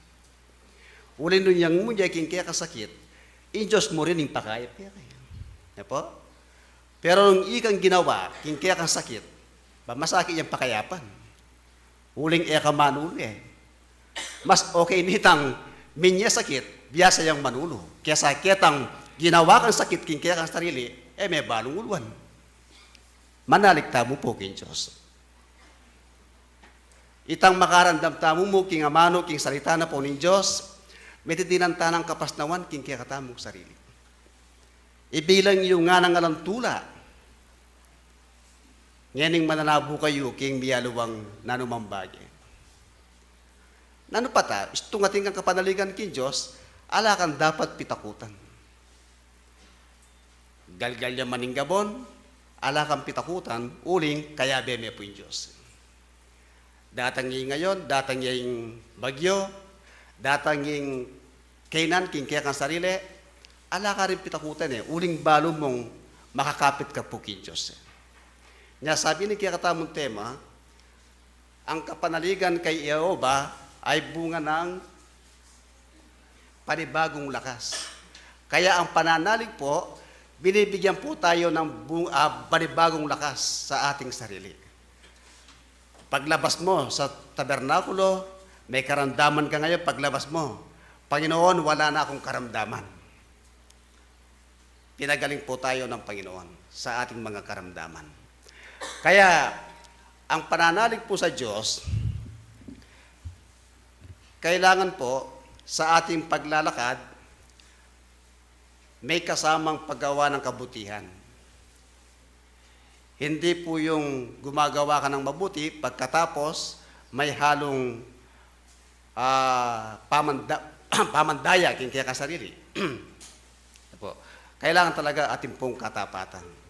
Uli nung yang minye king kekang sakit, ing Dios mu rin ing pakayap keka. Ne pu? Pero nung ikang ginawa king kekang sakit, ba masakit yang pakayapan. Uling e ka manulu e. Mas okay nitang minye sakit, biasa yang manulu, kesa ketang ginawa kang sakit king kekang sarili, e me balung uluan. Manalig tamu pu king Dios. Itang makaramdam tamu mu king amanu king salita na pu ning Dios, mete dinan tanang kapasnawan king kekatamung sarili. Ibilang yu nganang alang tula ngening mananabu kayu king mialiwang nanumang bage. Nanu pa ta, istung atin kang kapanaligan king Dios, ala kang dapat pitakutan. Galgal ya man ing gabon, ala kang pitakutan, uling kayabe me pu ing Dios. Datang ya ing ayon, datang ya ing bagyo, datang ya ing kainan king kekang sarili, ala ka ring pitakutan e, uling balu mung makakapit ka pu king Dios e. Nya sabi ning kekatamung tema, ang kapanaligan kay Jehovah ay bunga ng panibagong lakas. Kaya ang pananalig po, binibigyan po tayo ng bu-, ah, panibagong lakas sa ating sarili. Paglabas mo sa tabernakulo, may karamdaman ka ngayon paglabas mo, "Panginoon, wala na akong karamdaman." Pinagaling po tayo ng Panginoon sa ating mga karamdaman. Kaya, Ang pananalig po sa Diyos, kailangan po sa ating paglalakad, may kasamang paggawa ng kabutihan. Hindi po yung gumagawa ka ng mabuti, pagkatapos may halong, ah, pamanda-, pamandaya king kekang sarili. Apo. Kailangan talaga atin pong katapatan.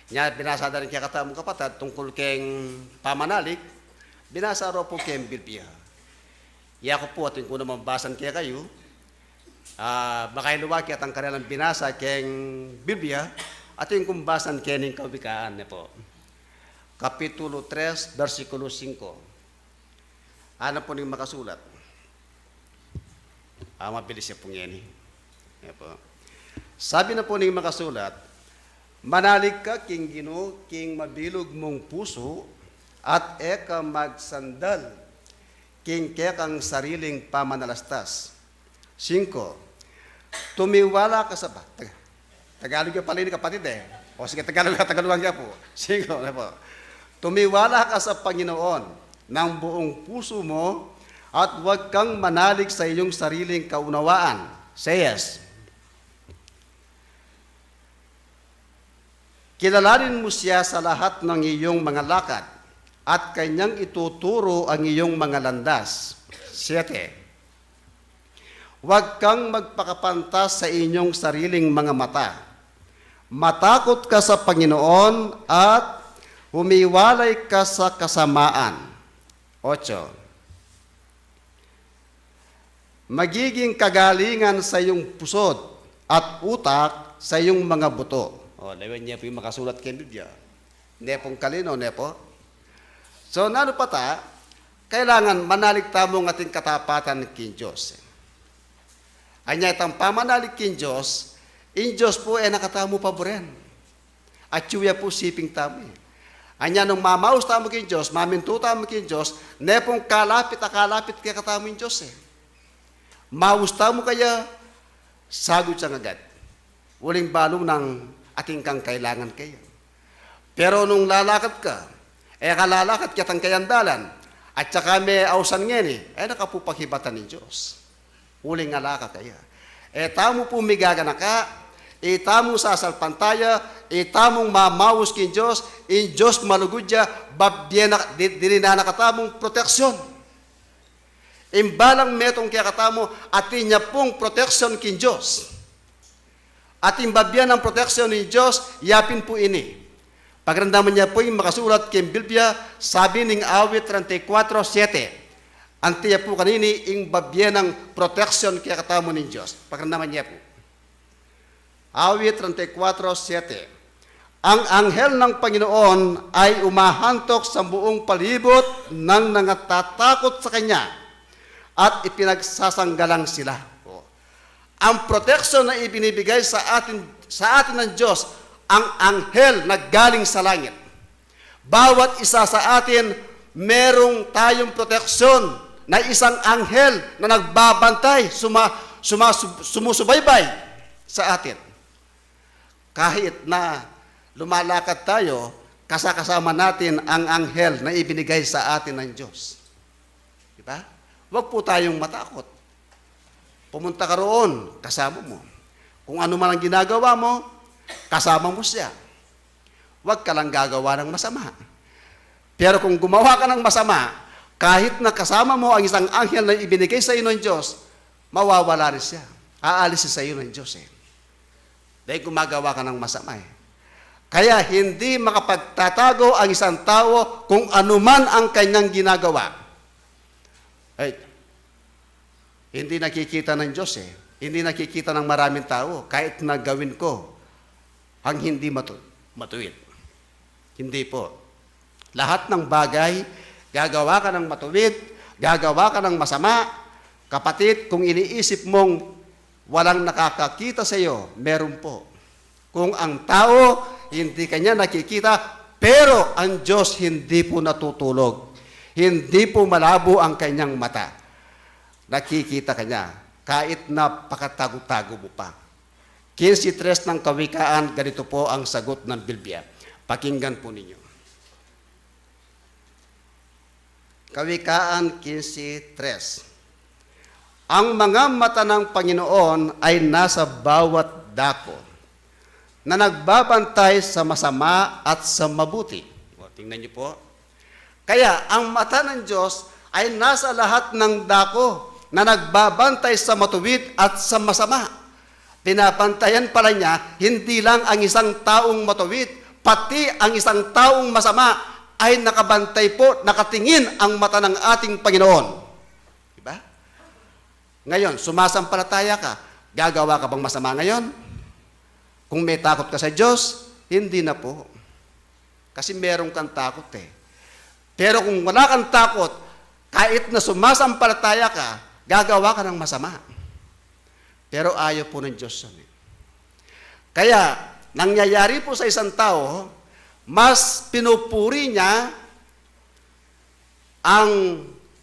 Nya, binasa da rin kekatamung kapatad tungkul keng pamanalig, binasa ro po keng Biblia. Yaku po, atin ku namang basan kekayu, ah, makailuwa ke at ang kanilang binasa keng Biblia, atin kung basan keng Kawikaan, ne po. Kapitulo tres, bersikulo singko. Ana po ning makasulat. Ah, mabilis ya pung ini. Yan po. Sabi na po ning makasulat, "Manalig ka king Ginu, king mabilug mung pusu, at e ka magsandal king kekang sariling pamanalastas." Singko, tumiwala ka sa ba-, Tag-, Tagalog ya pala ini, kapatid, eh. O sige, Tagalog, Tagalogan ya po. Singko, ne po. Tumiwala ka sa Panginoon ng buong puso mo at huwag kang manalig sa iyong sariling kaunawaan. Says, kilalanin mo siya sa lahat ng iyong mga lakad at kanyang ituturo ang iyong mga landas. Siyete, huwag kang magpakapantas sa inyong sariling mga mata. Matakot ka sa Panginoon at humiwalay ka sa kasamaan. Ocho, magiging kagalingan sa iyong pusod at utak sa iyong mga buto. O, lawen ye pu ing makasulat keng Biblia. Ne pong kalino, ne po? So, nanu pa ta, kailangan manalig tamung atin katapatan king Dios. Anya itang pamanalig king Dios, ing Dios pu e na katamu paburen. Atyu ya pu siping tamu, e. Anya nung mamaus tamu king Dios, mamintu tamu king Dios, ne pung kalapit a kalapit kekatamu ing Dios, e. Maus tamu kaya, sagut yang agad. Uling balu nang atin kang kailangan kaya. Pero nung lalakad ka, e ka lalakad ketang kayang dalan, at saka me ausan ngeni, e na ka pu paghibatan ning Dios. Uling ala ka kaya. E tamu pu migaganaka, e tamu sasalpantaya, e tamung mamaus king Dios, ing Dios malugud ya, babie na, di-, dininan na katamung proteksyon. Ing balang metung kekatamu, atin ya pung proteksyon king Dios. Atin babie nang proteksyon ning Dios, yapin pu ini. Pakiramdaman ye pu ing makasulat keng Biblia, sabi ning Awit treinta y cuatro siete. Anti ya pu kanini ing babie nang proteksyon kekatamu ning Dios. Pakiramdaman ye pu. Awit treinta y cuatro siete. Ang anghel ng Panginoon ay umahantok sa buong palibot ng nangatatakot sa kanya at ipinagsasanggalang sila. O. Ang proteksyon na ibinibigay sa atin, sa atin ng Diyos, ang anghel na galing sa langit. Bawat isa sa atin, merong tayong proteksyon na isang anghel na nagbabantay, suma-, suma-, sumusubaybay sa atin. Kahit na lumalakad tayo, kasakasama natin ang anghel na ibinigay sa atin ng Diyos. Di ba? Huwag po tayong matakot. Pumunta ka roon, kasama mo. Kung ano man ang ginagawa mo, kasama mo siya. Huwag ka lang gagawa ng masama. Pero kung gumawa ka ng masama, kahit na kasama mo ang isang anghel na ibinigay sa iyo ng Diyos, mawawala rin siya. Aalis siya sa iyo ng Diyos, e. Dahil gumagawa ka ng masama, e. Kaya hindi makapagtatago ang isang tao kung anuman ang kanyang ginagawa. Ay, hindi nakikita ng Diyos, e. Hindi nakikita ng maraming tao kahit na gawin ko ang hindi matu-, matuwid. Hindi po. Lahat ng bagay, gagawa ka ng matuwid, gagawa ka ng masama, kapatid, kung iniisip mong walang nakakakita sa iyo, meron po. Kung ang tao, hindi kanya nakikita, pero ang Diyos hindi po natutulog. Hindi po malabo ang kanyang mata. Nakikita kanya, kahit na pakatago-tago mo pa. Kinse tres ng Kawikaan, ganito po ang sagot ng Biblia. Pakinggan po ninyo. Kawikaan kinse tres. Ang mga mata ng Panginoon ay nasa bawat dako na nagbabantay sa masama at sa mabuti. O, tingnan niyo po. Kaya ang mata ng Diyos ay nasa lahat ng dako na nagbabantay sa matuwid at sa masama. Binabantayan pala niya, hindi lang ang isang taong matuwid, pati ang isang taong masama ay nakabantay po, nakatingin ang mata ng ating Panginoon. Diba? Ngayon, sumasampalataya ka, gagawa ka bang masama ngayon? Kung may takot ka sa Diyos, hindi na po. Kasi meron kang takot eh. Pero kung wala kang takot, kahit na sumasampalataya ka, gagawa ka ng masama. Pero ayaw po ng Diyos yun eh. Kaya, nangyayari po sa isang tao, mas pinupuri niya ang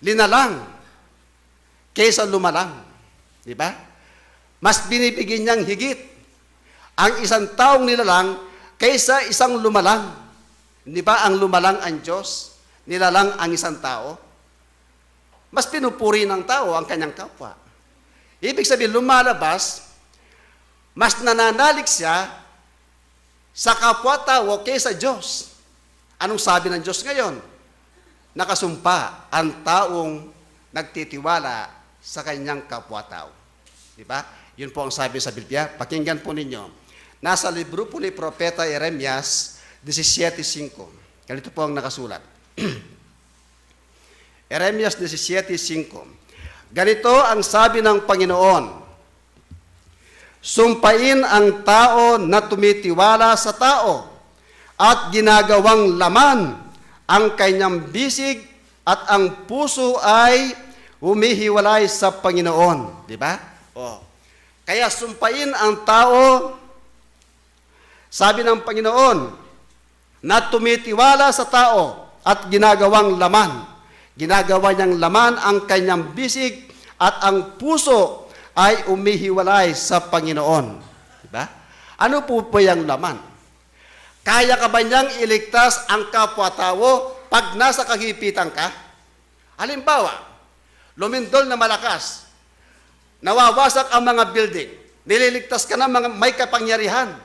linalang kaysa lumalang. Di ba? Mas binibigyan niyang higit ang isang taong nilalang kaysa isang lumalang. Di ba ang lumalang ang Diyos, nilalang ang isang tao? Mas pinupuri ng tao ang kanyang kapwa. Ibig sabihin, lumalabas, mas nananalig siya sa kapwa-tao kaysa Diyos. Anong sabi ng Diyos ngayon? Nakasumpa ang taong nagtitiwala sa kanyang kapwa-tao. Di ba? Yun po ang sabi sa Biblia. Pakinggan po ninyo. Nasa libro po ni Propeta Jeremias disisiete singko. Ganito po ang nakasulat. Jeremias disisiete singko. Ganito ang sabi ng Panginoon, "Sumpain ang tao na tumitiwala sa tao at ginagawang laman ang kanyang bisig at ang puso ay humihiwalay sa Panginoon." Di ba? O. Kaya sumpain ang tao, sabi ng Panginoon, na tumitiwala sa tao at ginagawang laman. Ginagawa niyang laman ang kanyang bisig at ang puso ay umihiwalay sa Panginoon. Diba? Ano po ba yung laman? Kaya ka ba niyang iligtas ang kapwa-tao pag nasa kagipitan ka? Halimbawa, lumindol na malakas, nawawasak ang mga building, nililigtas ka ng mga may kapangyarihan,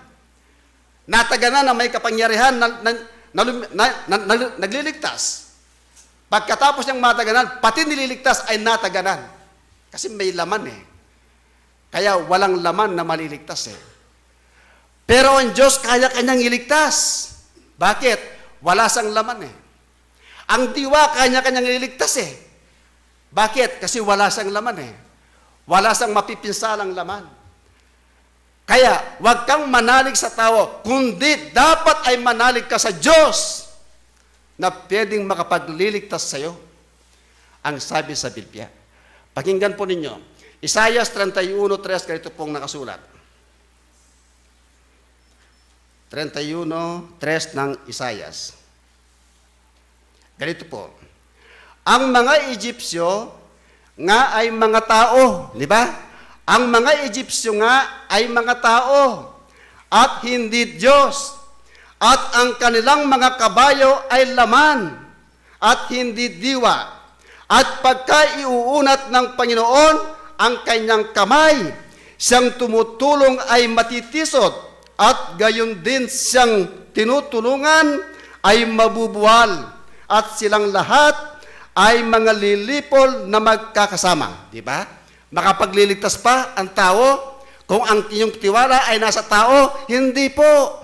nataganan ng may kapangyarihan na, na, na, lum- na- na- na- nagliligtas. Pagkatapos niyang mataganan, pati nililigtas ay nataganan. Kasi may laman eh. Kaya walang laman na maliligtas eh. Pero ang Diyos kaya kanyang iligtas. Bakit? Wala sang laman eh. Ang diwa kanya kanyang iligtas eh. Bakit? Kasi wala sang laman eh. Wala sang mapipinsalang laman. Kaya, wag kang manalig sa tao, kundi dapat ay manalig ka sa Diyos na pwedeng makapagliligtas sa'yo. Ang sabi sa Biblia. Pakinggan po ninyo. Isaias treinta y uno tres, ganito pong nakasulat. Treinta y uno tres ng Isaias. Ganito po. Ang mga Egyptio nga ay mga tao, di ba? Ang mga Egyptio nga ay mga tao at hindi Diyos. At ang kanilang mga kabayo ay laman at hindi diwa. At pagka iuunat ng Panginoon ang kanyang kamay, siyang tumutulong ay matitisod, at gayon din siyang tinutulungan ay mabubuwal, at silang lahat ay mga lilipol na magkakasama. Di ba? Makapagliligtas pa ang tao kung ang inyong tiwala ay nasa tao? Hindi po.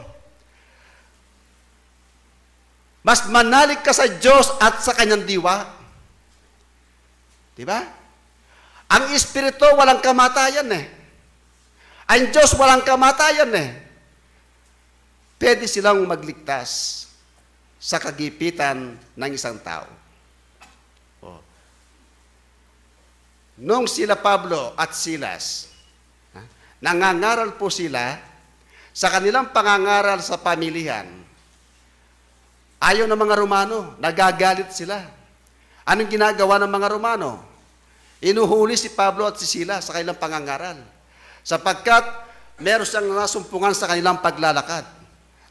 Mas manalig ka sa Diyos at sa kanyang diwa. Di ba? Ang Espiritu, walang kamatayan eh. Ang Diyos, walang kamatayan eh. Pwede silang magligtas sa kagipitan ng isang tao. Oh. Nung sila Pablo at Silas, ha, nangangaral po sila, sa kanilang pangangaral sa pamilihan, ayaw ng mga Romano, nagagalit sila. Anong ginagawa ng mga Romano? Inuhuli si Pablo at si Silas sa kanilang pangangaral. Sapagkat meron siyang nasumpungan sa kanilang paglalakad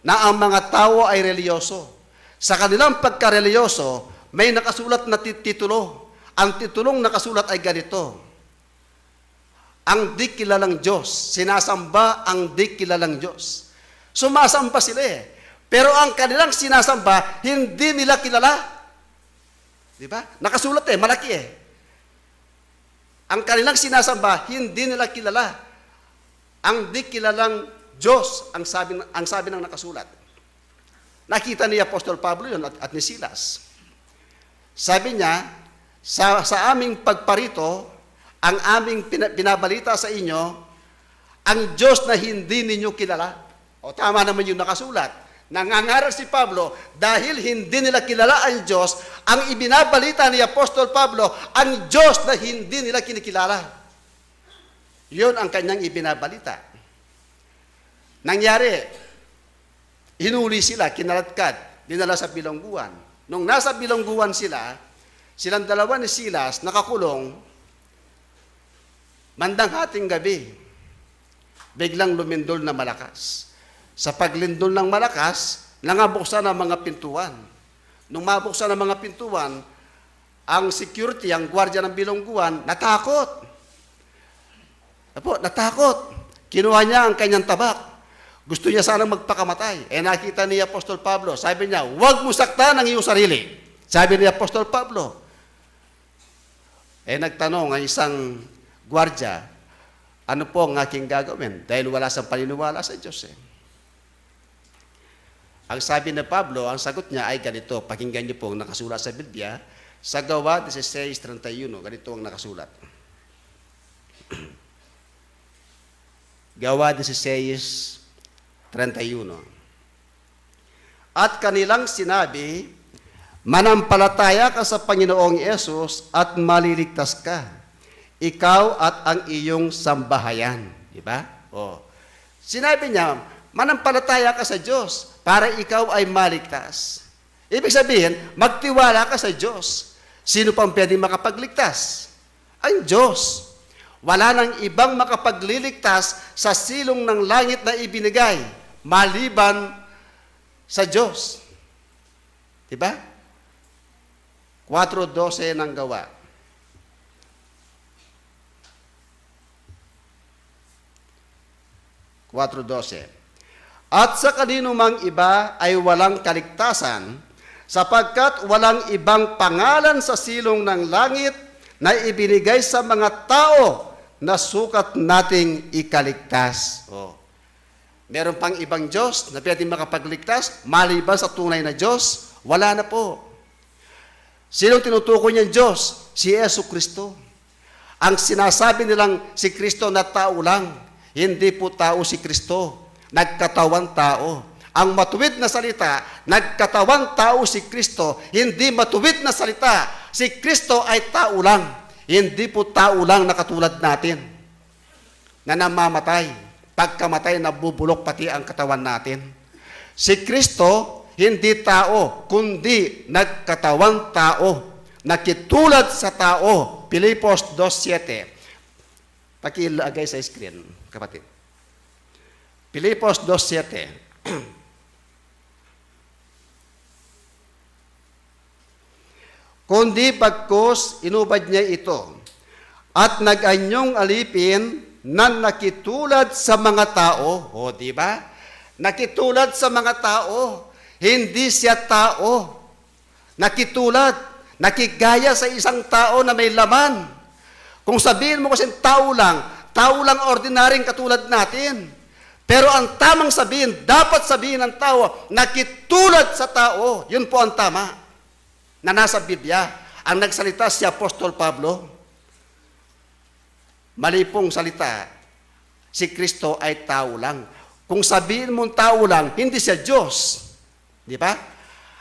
na ang mga tao ay reliyoso. Sa kanilang pagkareliyoso, May nakasulat na ti-, titulo. Ang titulong nakasulat ay ganito, "Ang di kilalang Diyos." Sinasamba ang di kilalang Diyos. Sumasamba sila eh. Pero ang kanilang sinasamba, hindi nila kilala. Di ba? Nakasulat eh, malaki eh. Ang kanilang sinasamba, hindi nila kilala. "Ang di kilalang Diyos," ang sabi, ang sabi ng nakasulat. Nakita ni Apostol Pablo yun at, at ni Silas. Sabi niya, "Sa, sa aming pagparito, ang aming pina-, binabalita sa inyo, ang Diyos na hindi ninyo kilala." O, tama naman yung nakasulat. Nangangaral si Pablo dahil hindi nila kilala ang Diyos, ang ibinabalita ni Apostol Pablo, ang Diyos na hindi nila kinikilala. Yun ang kanyang ibinabalita. Nangyari, hinuli sila, kinaladkad, dinala sa bilangguan. Nung nasa bilangguan sila, silang dalawa ni Silas nakakulong, bandang hating gabi, biglang lumindol na malakas. Sa paglindol ng malakas, nangabuksan ang mga pintuan. Nung mabuksan ang mga pintuan, ang security, ang gwardiya ng bilangguan, natakot. Apo, natakot. Kinuha niya ang kanyang tabak. Gusto niya sanang magpakamatay. Eh, nakita ni Apostol Pablo, sabi niya, "Huwag mo saktan ang iyong sarili." Sabi ni Apostol Pablo. Eh, nagtanong ang isang gwardiya, "Ano po ang aking gagawin?" Dahil wala siyang paniniwala sa Diyos eh. Ang sabi ni Pablo, ang sagot niya ay ganito. Pakinggan niyo po ang nakasulat sa Biblia, sa Gawa dieciséis treinta y uno. Ganito ang nakasulat. Gawa dieciséis treinta y uno. At kanilang sinabi, "Manampalataya ka sa Panginoong Yesus at maliligtas ka, ikaw at ang iyong sambahayan." Di ba? O. Sinabi niya, "Manampalataya ka sa Diyos para ikaw ay maligtas." Ibig sabihin, magtiwala ka sa Diyos. Sino pang pwedeng makapagligtas? Ang Diyos. Wala nang ibang makapagliligtas sa silong ng langit na ibinigay maliban sa Diyos. Di ba? Kuwatro dose ng Gawa. Kuwatro dose. At sa kanino mang iba ay walang kaligtasan, sapagkat walang ibang pangalan sa silong ng langit na ibinigay sa mga tao na sukat nating ikaligtas. O. Meron pang ibang Diyos na pwedeng makapagligtas maliban sa tunay na Diyos? Wala na po. Sinong tinutukoy niyang Diyos? Si Yesu Kristo. Ang sinasabi nilang si Kristo na tao lang, hindi po tao si Kristo. Nagkatawan tao. Ang matuwid na salita, nagkatawan tao si Kristo, hindi matuwid na salita. Si Kristo ay tao lang. Hindi po tao lang na katulad natin na namamatay. Pagkamatay, nabubulok pati ang katawan natin. Si Kristo, hindi tao, kundi nagkatawang tao, nakitulad sa tao. Filipos dos siete. Pakilagay sa screen, kapatid. Filipos dos siete. Kundi bagkus inubad niya ito, at nag-anyong alipin na nakitulad sa mga tao. O, di ba? Nakitulad sa mga tao. Hindi siya tao. Nakitulad. Nakigaya sa isang tao na may laman. Kung sabihin mo kasi tao lang, tao lang ordinaryong katulad natin. Pero ang tamang sabihin, dapat sabihin ng tao, nakitulad sa tao. Yun po ang tama na nasa Biblia. Ang nagsalita si Apostol Pablo. Mali pong salita, si Kristo ay tao lang. Kung sabihin mong tao lang, hindi siya Diyos. Di ba?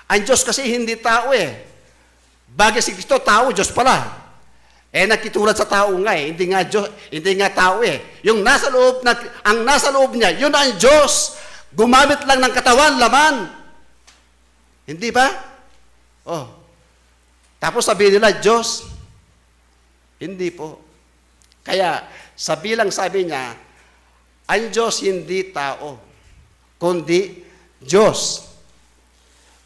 Ang Diyos kasi hindi tao eh. Bagay si Kristo, tao, Diyos pala. Eh, nakitulad sa tao nga eh. Hindi nga Diyos, hindi nga tao eh. Yung nasa loob, na, ang nasa loob niya, yun ang Diyos. Gumamit lang ng katawan, laman. Hindi ba? Oh. Tapos sabihin nila, Diyos. Hindi po. Kaya, sa bilang sabi niya, ang Diyos hindi tao, kundi Diyos.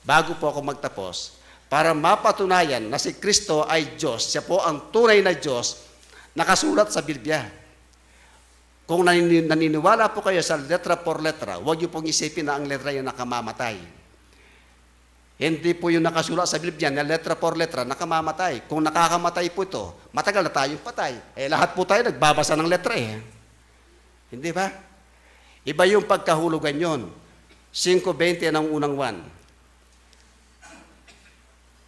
Bago po ako magtapos, Para mapatunayan na si Kristo ay Diyos, siya po ang tunay na Diyos, nakasulat sa Biblia. Kung nanini-, naniniwala po kayo sa letra por letra, huwag niyo pong isipin na ang letra yan nakamamatay. Hindi po yung nakasulat sa Biblia na letra por letra, nakamamatay. Kung nakakamatay po ito, matagal na tayong patay. Eh, lahat po tayo nagbabasa ng letra eh. Hindi ba? Iba yung pagkahulugan yon. Singko bente ng unang Juan.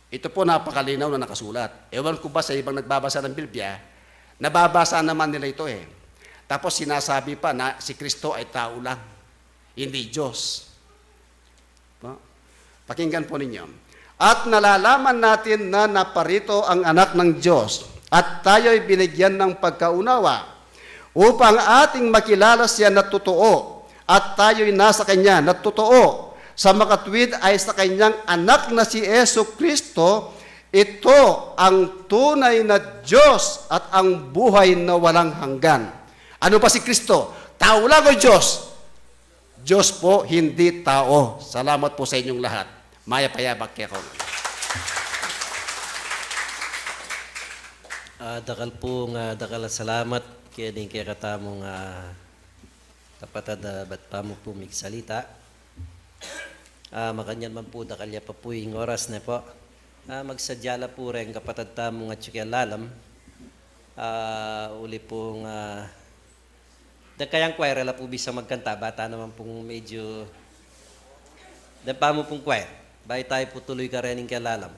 Ito po napakalinaw na nakasulat. Ewan ko ba sa ibang nagbabasa ng Biblia, nababasa naman nila ito eh. Tapos sinasabi pa na si Kristo ay tao lang, hindi Diyos. No? Pakinggan po ninyo. At nalalaman natin na naparito ang Anak ng Diyos at tayo'y binigyan ng pagkaunawa upang ating makilala siya na totoo at tayo'y nasa kanya na totoo sa makatuwid ay sa kanyang Anak na si Yesu Kristo. Ito ang tunay na Diyos at ang buhay na walang hanggan. Ano ba si Kristo? Tao lang o Diyos? Diyos po, hindi tao. Salamat po sa inyong lahat. Mayap a yabak kekongan. Ah, dakal pung, ah, dakal a salamat keni kekatamung, ah, kapatad, ah, bat pamu pu migsalita. Ah, makanyan man pu, dakal ya pa pu ing oras ne po. Ah, magsadya la pu reng kapatad tamung atyu keng lalam. Ah, uli pung, ah, deng kayang choir, e la pu bisa magkanta, bata naman pung medyo, deng pamu pung choir. Bayu tayu pu tuluy karening keng lalam.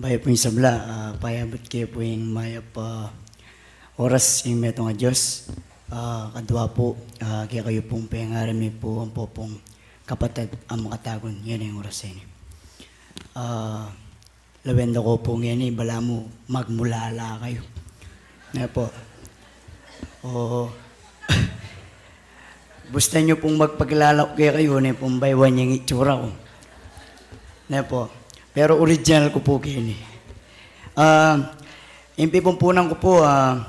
Paya pu ing sabla, ah, payabut ke pu ing mayap a oras ing metung a Dios. Ah, kadua pu, ah, kekayu pung pengari mi pu, ampo pung kapatad a makatagun, ngeni ing oras a ini. Ah, lawen da ko pu ngeni, balamu magmulala kayu. Ne pu. Oo. Bustan yu pung magpakilala ku kekayu, ne pung baywan ing itsura ku. Ne pu. Pero original ku pu keni. Ah, ing pipumpunan ku pu, ah,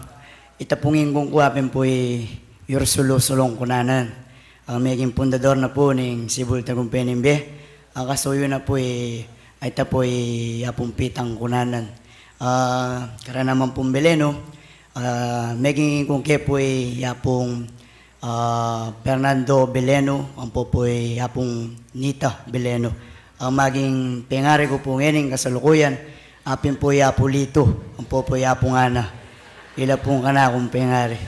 ita pung ingkung ku apin pu i Ursulu Sulong Cunanan. Ang meging pundador na pu ning Cebu Tagumpay ning Bie. Ang kasuyu na pu i, ay, ita pu i Apung Pitang Cunanan. Ah, karana man pung Beleno, ah, meging ingkung ke pu i Apung, ah, Fernando Beleno, ampo pu i Apung Nita Beleno. Ang maging pengari ku pu ngening kasalukuyan, apin pu i Apu Lito, ampo pu i Apung Ana. Ila pung kanakung pengari.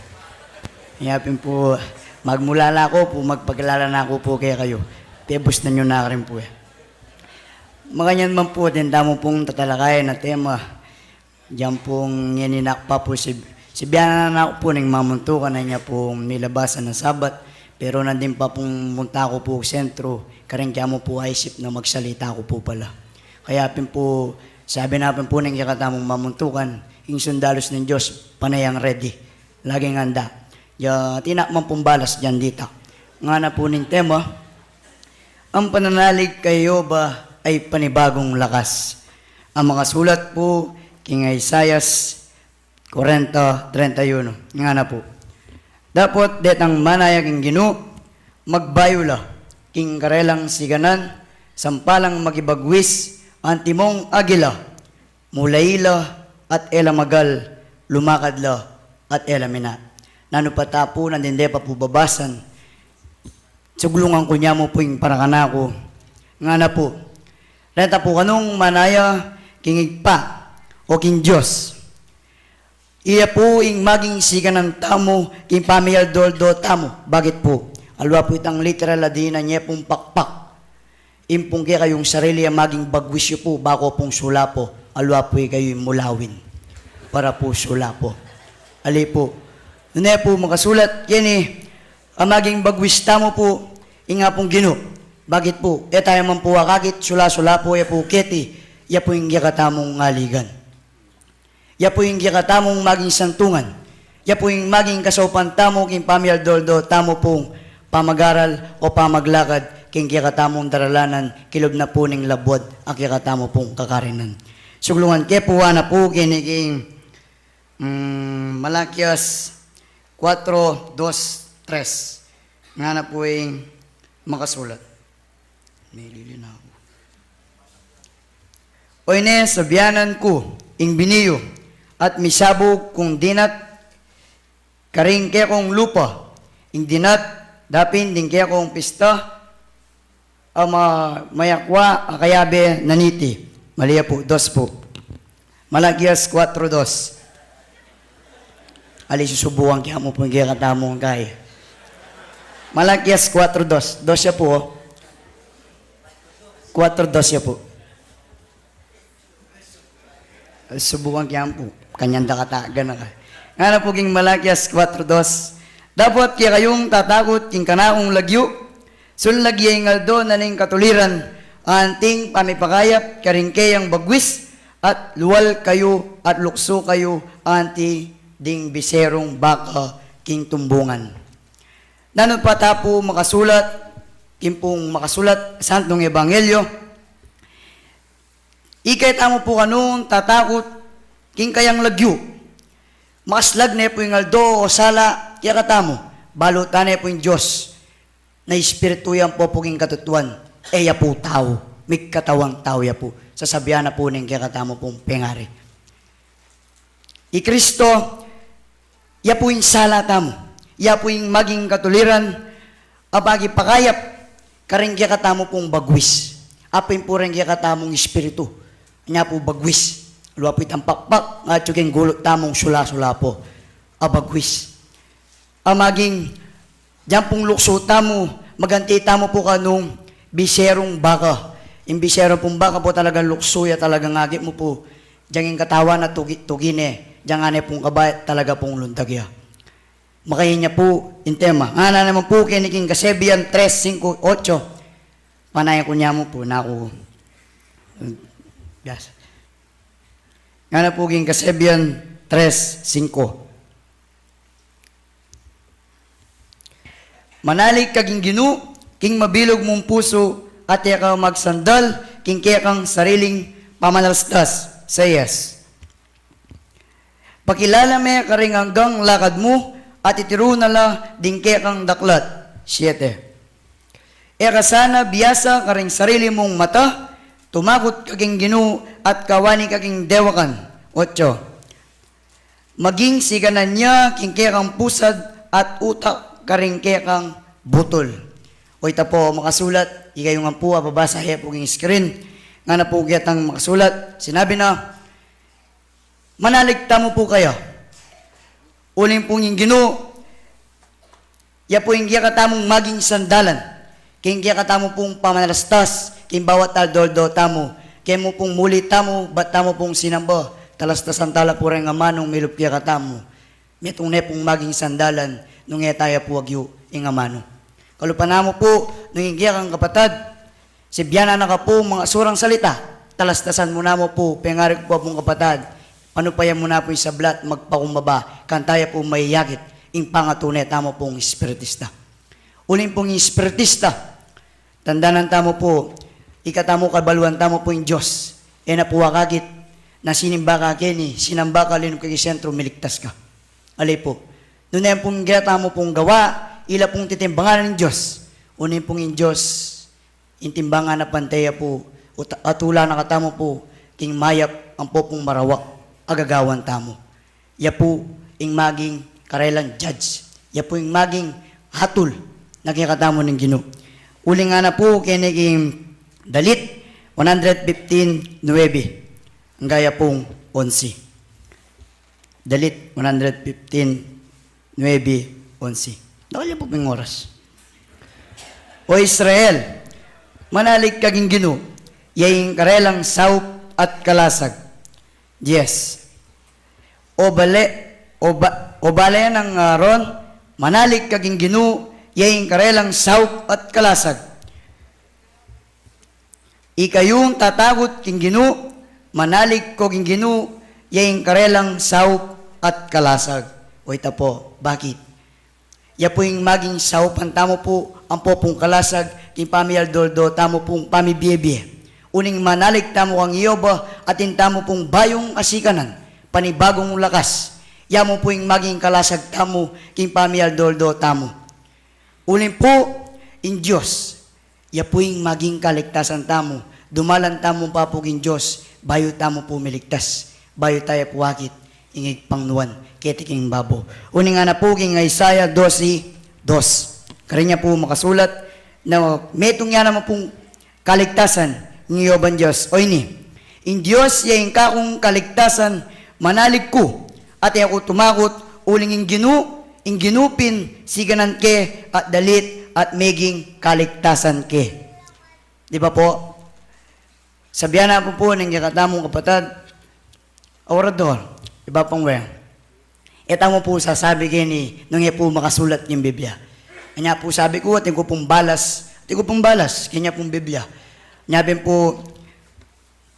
Iya pin pu, magmulala ko pu, magpakilala na ku pu kekayu. Pebustan yu na karin pu e. Makanyan man pu, atin tamu pung tatalakayan a tema. Diyan pung ngeni na ku pa pu sib-, sibianan na ku pu ning mamuntukan a inya pung milabasan a Sabat, pero nandin pa pung punta ku pu sentro, karin kekayu pu aisip na magsalita ku pu pala. Kaya pin pu, sabi na pin pu ning kekatamung mamuntukan, ing sundalus ning Dios, pane yang ready, laging handa. Ya, atin na man pung balas diyan dita. Ngana pu ning tema, Ang pananalig kay Jehovah ay panibagong lakas. Ang makasulat pu king Isaias kwarenta, treinta y uno. Ngana pu. Dapot detang manaya king Ginu, magbayu la king karelang siganan, sampalang makibagwis, antimong agila, mulayi la at e la magal, lumakad la at e la mina. Nanu pa ta pu, nandin de pa pu babasan, suglungan ku nya mu pu ing parakanaku. Ngana pu, reta pu kanung manaya king Ibpa o king Dios. Iya pu ing maging siganan tamu king pamialdo-aldo tamu. Bakit pu? Aliwa pu itang literal a dinan, e pung pakpak. Ing pung kekayung sarili a maging bagwis yu pu, bako pung sulapo, aliwa pu ikayu ing mulawin para pu sulapo. Ali pu, nune pu makasulat keni, a maging bagwis tamu pu, ing Apung Ginu. Bakit pu? E taya man pu akakit sula-sulapo ya pu keti, ya pu ing kekatamung aligan. Ya pu ing kekatamung maging santungan. Ya pu ing maging kasaupan tamu king pamialdo-aldo tamu pung pamagaral o pamaglakad king kekatamung daralanan, kilub na pu ning labuad a kekatamu pung kakarinan. Suglungan ke pu, ngana pu keni king, mm, Malakias kuatro, dos, tres. Ngana pu ing makasulat. Milili na ku. Oyne, sabianan ku ing bini yu, at misabug kung dinat karing kekong lupa, ing dinat dapin ding kekong pista, a ma-, mayakwa a kayabe na niti. Mali ya pu, dos pu. Malakias kuatro dos. Ali, susubukan ke mu pu ing kekatamung kai. Malakias kuatro dos. Dos ya pu, o. Kuatro dos ya pu. Subukan ke mu pu. Kanyan da katagan na ka. Ngana pu king Malakias kuatro dos, dapot kekayung tatakut king kanakung lagyu, sullag ya ing aldo na ning katuliran, anting pamipakayap karing keyang bagwis, at lual kayu at luksu kayu anti ding biserung baka king tumbungan. Nanu pa ta pu makasulat, king pung makasulat Santung Ebanghelyo, iketa mu pu kanung tatakut king kayang lagyu. Makaslag ne pu ing aldo o sala kekatamu, balu ta ne pu ing Dios na Espiritu ya, ampo pu king katutuan, e ya pu tau, migkatawang tau ya pu. Sasabian na pu ning kekatamu pung pengari. I Kristo, ya pu ing sala tamu, ya pu ing maging katuliran, a pakipakayap karing kekatamu pung bagwis. Apin pu ring kekatamung espiritu, nya pu bagwis. Aliwa pu itang pakpak, ngatsu king gulut tamung sula-sulapo, a bagwis. A maging, diyan pung luksu tamu, maganti tamu pu kanung biserung baka. Ing biserung pung baka pu talagang luksu ya, talagang agit mu pu, Diyang ing katawan a tugi-tugi ne, diyang ngana pung kabayat talaga pung lundag ya. Makayin ya pu ing tema. Ngana naman pu keni king Kasebian tres singko otso. Panayan ku ne mu pu, naku. Yes. Ngana pu king Kasebian tres singko. Manalig ka king Ginu king mabilug mung pusu, at e ka magsandal king kekang sariling pamalastas. Sayes. Pakilala me karing anggang lakad mu, at itiru na la ding kekang daklat. Siete. E ka sana biasa karing sarili mung mata, tumakut ka king Ginu at kawani ka king dewakan. Otso. Maging siganan ya king kekang pusad at utak karing kekang butul. O ita pu makasulat, ikayu ngan pu a babasa he pu king screen. Ngana pu ketang makasulat, sinabi na, manalig tamu pu kaya. Uling pung ing Ginu, ya pu ing kekatamung maging sandalan king kekatamu pung pamalastas king bawat aldo-aldo tamu. Kemu pung muli tamu, bat tamu pung sinamba, talastasan tala pu reng amanung milup kekatamu. Metung ne pung maging sandalan nung e taya pu agyu ing amanu. Kalupa namu pu, nung ing kekang kapatad, sibianan na ka pu mangasurang salita, talastasan mu namu pu, pengari ku pu pung kapatad, panupayan mu na pu ing sabla at magpakumbaba, kanta ya pu mayayakit ing pangatune tamu pung espiritista. Uling pung espiritista, tandanan tamu pu, ikatamu kabaluan tamu pu ing Dios. E na pu akakit na sinimba ka keni, sinamba ka, linub ka king sentru, miligtas ka. Ali pu. Nune pung kekatamu pung gawa, ila pung titimbangan ning Dios. Uling pung ing Dios, ing timbangan a pantaya pu, uta-, atula na katamu pu king mayap ampo pung marawak a gagawan tamu. Ya pu ing maging karelang judge. Ya pu ing maging hatul na kekatamu ning Ginu. Uling ngana pu keni king Dalit one hundred fifteen nuebe, angga ya pung onse. Dalit one hundred fifteen nuebe, onse. Dakal ya pu pung oras. O Israel, manalig ka king Ginu, ya ing karelang saup at kalasag. Dies. O bale, o ba-, o bale nang Aaron, manalig ka king Ginu, ya ing karelang saup at kalasag. Ikayung tatakut king Ginu, manalig ko king Ginu, ya ing karelang saup at kalasag. O ita pu, bakit? Ya pu ing maging saupan tamu pu, ampo pung kalasag, king pamialdo-aldo tamu pung pamibie-bie. Uling manalig tamu kang Jehovah, atin tamu pung bayung asikanan, panibagong lakas. Ya mu pu ing maging kalasag tamu, king pamialdo-aldo tamu. Uling pu, ing Dios, ya pu ing maging kaligtasan tamu. Dumalan tamu pa pu king Dios, bayu tamu pu miligtas, bayu taya pu akit ing igpang nuan keti king babo. Uling ngana pu king Isaiah dose dos. Karin ya pu makasulat na metung ya naman pung kaligtasan ning Jehovah Dios. O ini, ing Dios ya ing kakung kaligtasan, manalig ku, at e ku tumakut, uling ing Ginu, ing Ginu pin siganan ke, at dalit, at meging kaligtasan ke. Di ba pu? Sabian na pu pu ning kekatamung kapatad, Orador, iba pang we. E tamu pu sasabi keni, nung e pu makasulat king Biblia. Anya pu sabi ku, atin ku pung balas, atin ku pung balas, keni pung Biblia. Anya pin pu,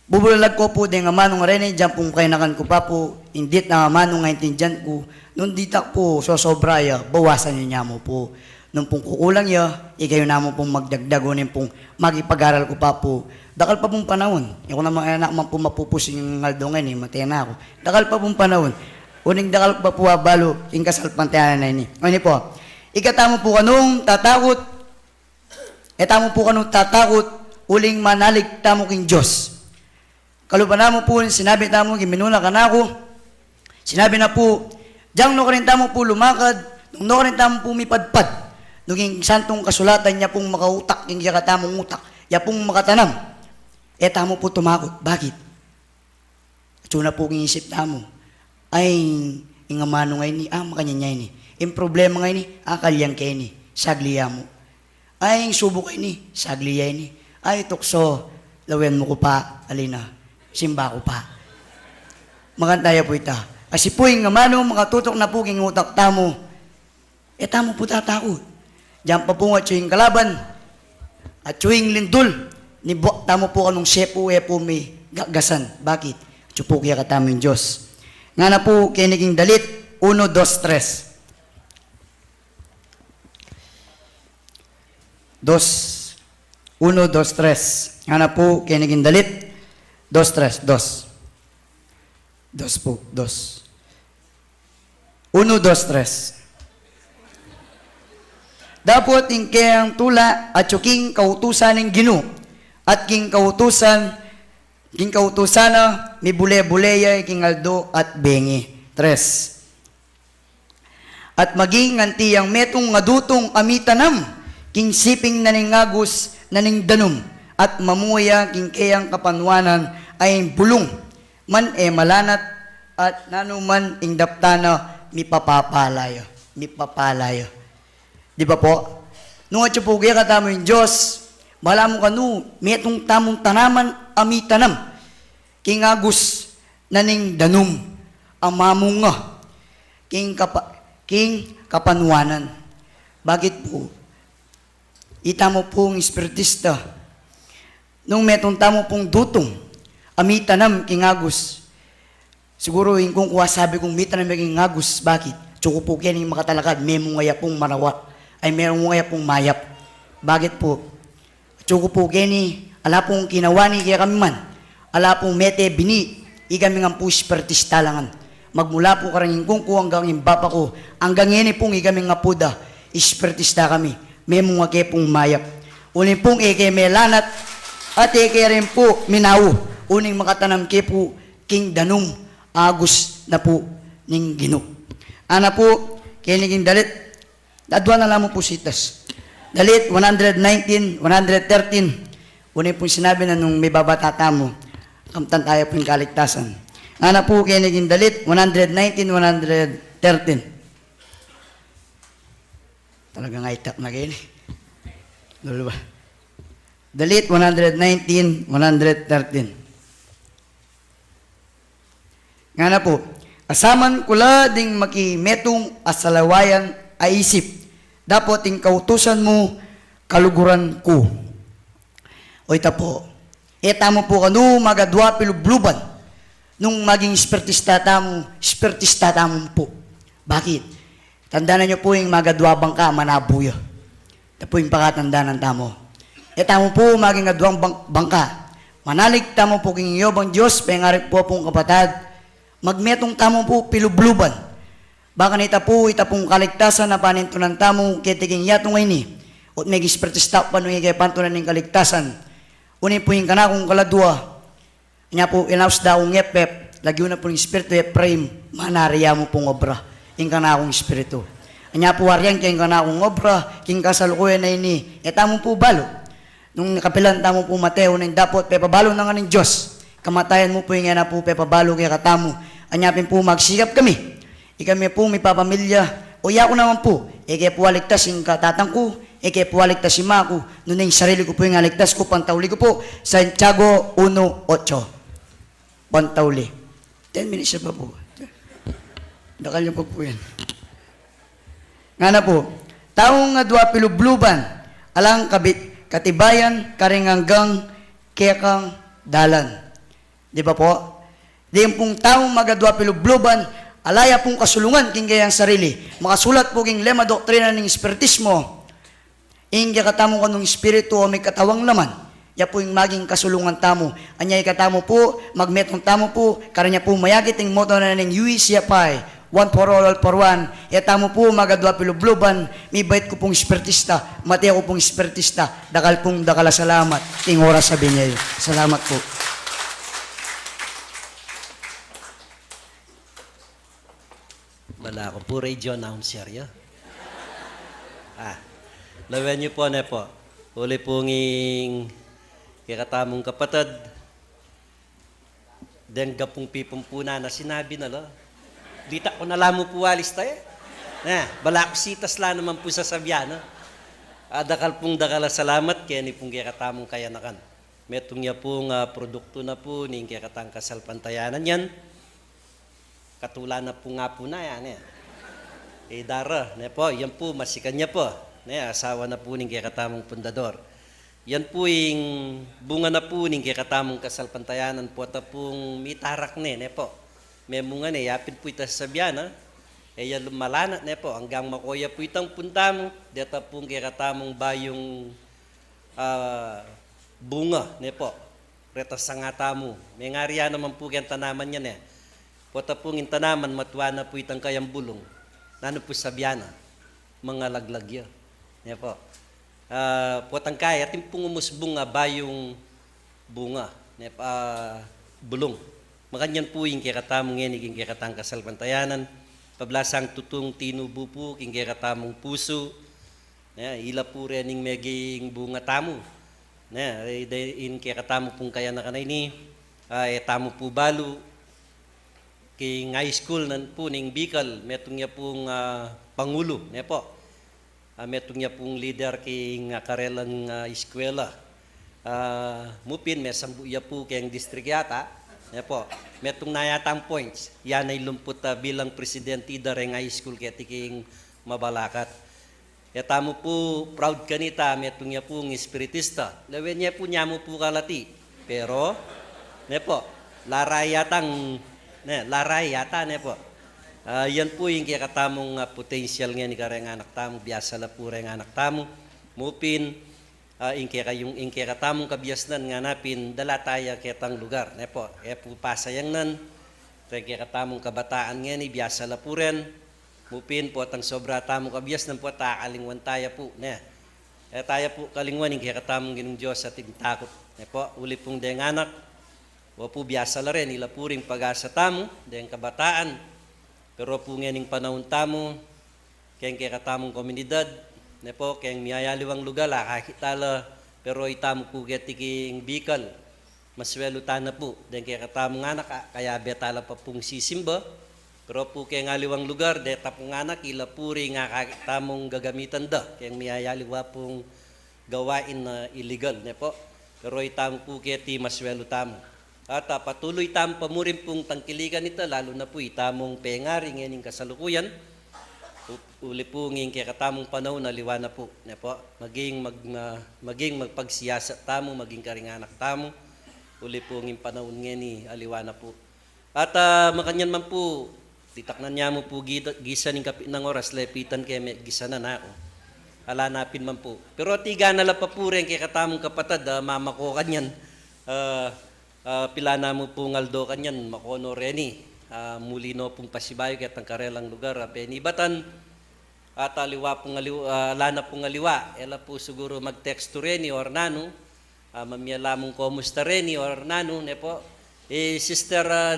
bubulalag ku pu deng amanung reni, dyan pung kainakan ku pa pu, ing ditak a amanung aintindian ku, nung ditak pu sosobra ya, bawasan yu ne mu pu. Nung pung kukulang ya, ikayu namu pung magdagdag, uling pung makipag-aral ku pa pu. Dakal pa pung panaun. E ku naman, e na ku man pu mapupus ing aldo ngeni, mate na ku. Dakal pa pung panaun. Uling dakal ku pa pu abalu ing kasalpantayanan a ini. O ini pu. Ikatamu pu kanung tatakut, e tamu pu kanung tatakut, uling manalig tamu king Dios. Kalupa namu pu ning sinabi tamu king minuna kanaku. Sinabi na pu, diyang nukarin tamu pu lumakad, nung nukarin tamu pu mipadpad, nung ing Santung Kasulatan ya pung makautak king kekatamung utak, ya pung makatanam. E tamu pu tumakut. Bakit? Atsu na pu king isip tamu. Ay, ing amanu ngeni, ah, makanyan ya ini. Ing problema ngeni, ah, kalyang ke ini. Sagli ya mu. Ay, ing subuk ini, sagli ya ini. Ay, tukso, lawen mu ku pa, ali na, simba ku pa. Makanta ya pu ita. Asi pu ing amanu, makatutuk na pu king utak tamu. E tamu pu tatakut. Diyan pa pu nga atyu ing kalaban, atyu ing lindul, ni buak tamu pu kanung sepu e pu migagasan. Bakit? Atyu pu kekatamu ing Dios. Ngana pu keni king dalit, uno, dos, tres. Dos. Uno, dos, tres. Ngana pu keni king dalit. Dos, tres, dos. Dos pu, dos. Uno, dos, tres. Dapot ing keyang tula atyu king kautusan ning Ginu, at king kautusan, king kautusan na mibule-bule ya king aldo at bengi. Tres. At maging anti yang metung a dutung a mitanam king siping na ning agus na ning danum, at mamuya king keyang kapanuanan a ing bulung man e malanat, at nanu man ing daptan na mipapapala ya, mipapala ya. Di ba po? Nung atyu pu kekatamu ing Dios, balamu kanu, metung tamung tanaman a mitanam king agus na ning danum a mamunga king kapa-, king kapanuanan. Bakit pu? Itamu pung espiritista, nung metung tamu pung dutung a mitanam king agus, siguru ing kung kuwa sabi kung mitanam ya king agus. Bakit? Atyu ku pu keni makatalakad, memunga ya pung marawat, ay, memunga ya pung mayap. Bakit pu? Atyu ku pu keni, ala pung kinawa ni kekami man, ala pung mete bini, ikami ngan pu espiritista la ngan. Magmula pu kareng ing kung ku anggang ing bapa ku, anggang ngeni pung ikami ngan pu da, espiritista kami, memunga ke pung mayap. Uling pung e ke melanat, at e ke rin pu minau, uling makatanam ke pu king danum a agus na pu ning Ginu. Ana pu keni king dalit, adua na la mu pu sitas. Dalit one hundred nineteen, one hundred thirteen. Una pung sinabi na nung mibabata tamu, kamtan taya pung kaligtasan. Ngana pu keni king dalit one hundred nineteen, one hundred thirteen. Talagang itak na keni. Lulu ba? Dalit one hundred nineteen, one hundred thirteen. Ngana pu, asaman ku la ding makimetung a salawayan a isip, dapot ing kautusan mu kaluguran ku. O ita pu, e tamu pu kanu magadua pilubluban nung maging espiritista tamu, espiritista tamu pu. Bakit? Tandanan yu pu ing magadua bangka, manabu ya. Ita pu ing pakatandanan tamu. E tamu pu maging aduang bang-, bangka. Manalig tamu pu king Jehovang Dios, pengarit pu pung kapatad, magmetung tamu pu pilubluban. Bakanita pu, ita pung kaligtasan a panintunan tamu keti king yatu ngeni. Ot meging espiritista pa nung ike pantunan ning kaligtasan. Uni pu ing kanakung kaladua. Anya pu, inaus da kung Epep, lagyu na pu ning Espiritu Ephraim, manari ya mu pung obra ing kanakung espiritu. Anya pu, arian ke ing kanakung obra king kasalukuyan a ini, e tamu pu balu. Nung kapilan tamu pu mate, uling dapot pepabalu na ngan ning Dios. Kamatayan mu pu ing e na pu pepabalu kekatamu. Anya pin pu magsikap kami. Ikami pu mipapamilya, o yaku naman pu, e ke pu aligtas ing katatang ku, e ke pu aligtas ing ima ku, nune ing sarili ku pu ing aligtas ku, pantauli ku pu, Santiago uno ocho. Pantauli. Ten minutes na pa pu. Dakal yu pa pu yan. Ngana pu, taung adua pilubluban, alang kabi-, katibayan, karing anggang kekang dalan. Di ba po? Ding pung taung magadua pilubluban, ala ya pung kasulungan king keyang sarili. Makasulat pu king Lema Doktrina ning Espiritismo, ing kekatamung kanung espiritu o mekatawang laman, ya pu ing maging kasulungan tamu. Anya ikatamu pu, magmetung tamu pu, karanya pu mayakit ing moto na ning U E C F I, one for all, all for one. E tamu pu magadua pilubluban, mibait ku pung espiritista, mate ku pung espiritista, dakal pung dakal a salamat king oras a binye yu. Salamat pu. Bala ku pu radio announcer ya. Ah, lawen yu pu, ne pu. Uli pu nging kekatamung kapatad, deng gapung pipumpunan na sinabi na la. Ditak ku na la mu pu alista e. Na, bala ku sitas la naman pu sasabian, no? Ah, dakal pung dakal a salamat keni pung kekatamung kayanakan. Metung ya pung, ah, produktu na pu ning kekatang kasalpantayanan yan. Katula na pu nga pu na yan, e. E, dara, ne pu, yan pu, masikan ya pu. Ne, asawa na pu ning kekatamung pundador. Yan pu ing bunga na pu ning kekatamung kasalpantayanan, pota pung mitarak ne, ne pu. Memunga ne, yapin pu ita sabian, a. E, ya lumalana, ne pu, anggang makoya pu itang pun tamu, deta pung kekatamung bayung, a, bunga, ne pu. Reta sanga tamu. Mengari ya naman pu keng tanaman yan, e. Pota pung ing tanaman, matua na pu itang kayang bulung. Nanu pu sabian na? Mangalaglag ya. Ne pu. A, potang kaya, atin pung umusbung a bayung bunga. Ne pu, a, bulung. Makanyan pu ing kekatamung ngeni, king kekatang kasalpantayanan. Pablasang tutung tinubu pu, king kekatamung pusu. Ne, ila pu rening meging bunga tamu. Ne, e, de, ing kekatamu pung kayanakan a ini, a, e tamu pu balu, king high school nan pu ning Bicol, metung ya pung, a, pangulu, ne pu. A, metung ya pung lider king, a, karelang, a, eskwela. A, mupin, mesambu ya pu keng district yata, ne pu. Metung na yatang points, ya na ing lumput, a, bilang presidente da reng high school keti king Mabalacat. E tamu pu proud kanita, metung ya pung espiritista. Lawen ye pu, nyamu pu kalati. Pero, ne pu, larai yatang, ne, larai yata, ne pu. A, yan pu ing kekatamung, a, potensial ngeni kareng anak tamu, biasa la pu reng anak tamu. Mupin, a, ing keka-, ing kekatamung kabiasnan ngana pin, dala taya ketang lugar, ne pu. E pu pasayang nan, reng kekatamung kabataan ngeni, biasa la pu ren. Mupin, potang sobra tamu kabiasnan, pota kalingwan taya pu, ne. E taya pu kalingwan ing kekatamung Ginung Dios atin takut, ne pu, uli pung deng anak, wa pu biasa la ren, ila pu ring pag-asa tamu, deng kabataan, pero pu ngening panaun tamu, keng kekatamung komunidad, ne pu, keng miyayaliwang lugal, akakit ta la, pero itamu pu keti king Bicol, maswelu ta na pu, deng kekatamung anak, a, kayabe ta la pa pung sisimba, pero pu keng aliwang lugar, deta pung anak, ila pu ring akakit tamung gagamitan da, keng miyayaliwa pung gawain a iligal, ne pu. Pero itamu pu keti maswelu tamu. At, a, patuluy tamu pa murin pung tangkilikan ita, lalu na pu itamung pengari ngening kasalukuyan. U-, uli pu nging kekatamung panaun aliwa na pu, ne pu. Maging mag-, ma-, maging magpagsiyasat tamu, maging karing anak tamu. Uli pu nging panaun ngeni aliwa na pu. At, a, makanyan man pu, ditak na nyamu pu gita-, gisa ning kapit nang oras, lepitan ke me, gisa na naku. Ala na pin man pu. Pero tiga na la pa pu reng kekatamung kapatad, a, mama ko kanyan. A, a, pila na mu pung aldo kanyan, mako no reni. A, muli no pung pasibayu ketang karelang lugar a penibatan. At aliwa pung aliw-, a, ala na pung aliwa, e la pu siguru mag-text to reni or nanu, a, mamye la mung komusta reni or nanu, ne pu. E, Sister, a,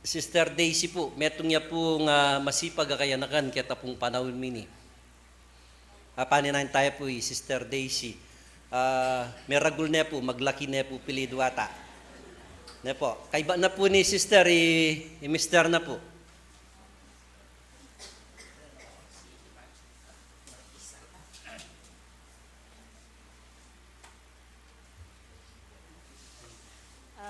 Sister Daisy pu, metung ya pung, a, masipag a kayanakan keta pung panaun mini. A, paninayan taya pu i Sister Daisy. A, meragul ne pu, maglaki ne pu apelyidu ata. Ne pu, kaiba na pu ni Sister, i, i Mister na pu. A,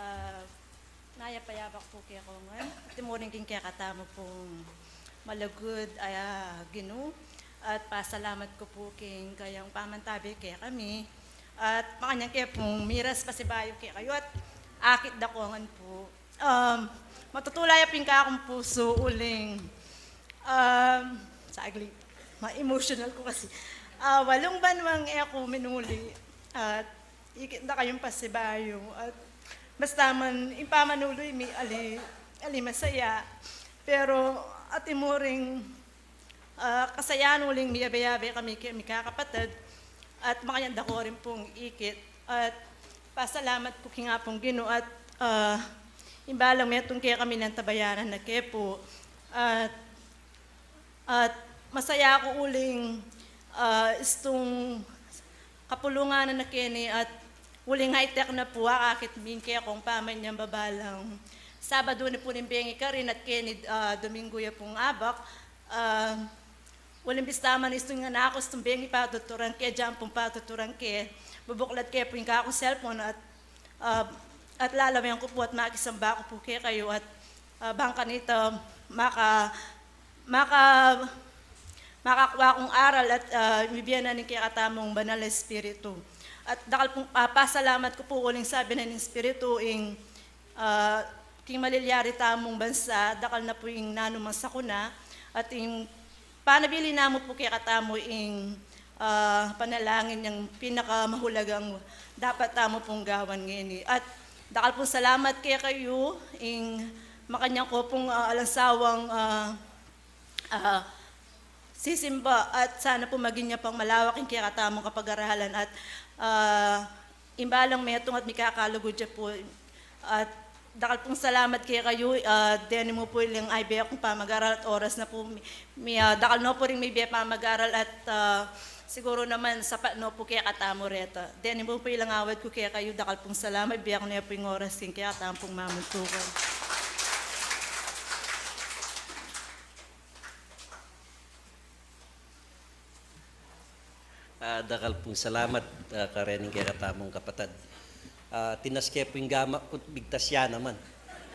mayap a yabak pu keko ngan. Atin murin king kekatamu pung malugud a Ginu. At pasalamat ku pu king kayang pamantabe kekami. At makanyan ke pung miras pasibayu kekayu at akit da ko ngan pu. Um, matutula ya pin king kakung pusu uling, um, saglit, ma-emotional ku kasi. A, walung banwang e ku minuli at ikit da kayung pasibayu at basta man ing pamanulu mi ali, ali masaya. Pero atin muring, a, kasayan uling miyabe-yabe kami ke mikakapatad at makanyan da ko rin pung ikit at pasalamat ku king Apung Ginu at, a, imbalang metung kekami nang tabayanan na ke pu at, at masaya ku uling, a, istung kapulungan na keni at uling high-tech na pu akakit mi ing kekong pamanyambabalang Sabadu ne pu ning bengi karin at keni, a, Domingo ya pung abak. A, uling bista man istung anak ku, istung bengi patuturan ke, dian pung patuturan ke. Bubuklat ke pu ing kakung cellphone at, a, at lalawen ku pu at makisamba ku pu kekayu at, a, bang kanita maka, maka, makakua kung aral at, ah, mibie na ning kekatamung Banal a Espiritu. At dakal pung, ah, pasalamat ku pu uling sabi na ning Espiritu ing, ah, king malilyari tamung bansa, dakal na pu ing nanumang sakuna, at ing panabilin na mu pu kekatamu ing, ah, panalangin yang pinakamahulagang dapat tamu pung gawan ngeni. At dakal pung salamat kekayu, ing makanyan ku pung, ah, alang sawang, ah, ah, sisimba, at sana pu maging ya pang malawak ing kekatamung kapag-aralan at, ah, imbalang metung at mikakalugud ya pu. At dakal pung salamat kekayu, ah, deni mu pu ilang ibie kung pamag-aral at oras na pu mi, mi, ah, dakal no pu ring mibie pamag-aral at, ah, siguru naman sapat no pu kekatamu reta. Deni mu pu ilang awad ku kekayu, dakal pung salamat, bie ku ne pu ing oras king kekatamu pung mamuntukan. Ah, dakal pung salamat, ah, karening kekatamung kapatad. Ah, tinas ke pu ing gamat ku, bigtas ya naman.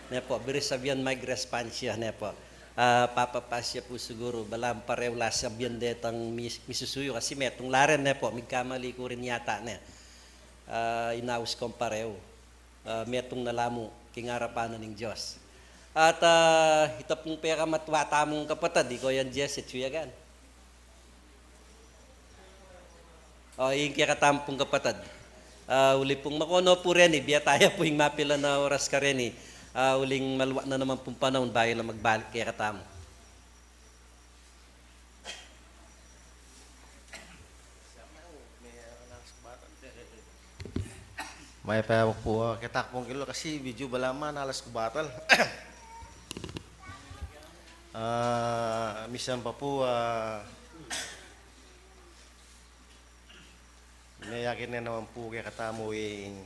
Ne pu, buri sabian migraine ya, ne pu. Ah, papapas ya pu siguru, balamu parehu la sabian detang mis-, misusuyu, kasi metung la rin, ne pu, migkamali ku rin yata, ne. Ah, inaus kung parehu. Ah, metung na la mu king arapan na ning Dios. At, ah, ita pung pekamatua tamung kapatad, ikaw yan, Jess, at Chuyagan. O, ing kekatamu pung kapatad. Ah, uli pung makono pu reni, bie taya pu ing mapilan a oras kareni. Ah, uling maluwa na naman pung panaun, bayu la magbalik kekatamu. Mayap a abak pu, ah, keta ku pung kilala kasi video balamu alas ku batal. Ah, misan pa pu, ah, meyakit ne naman pu kekatamu ing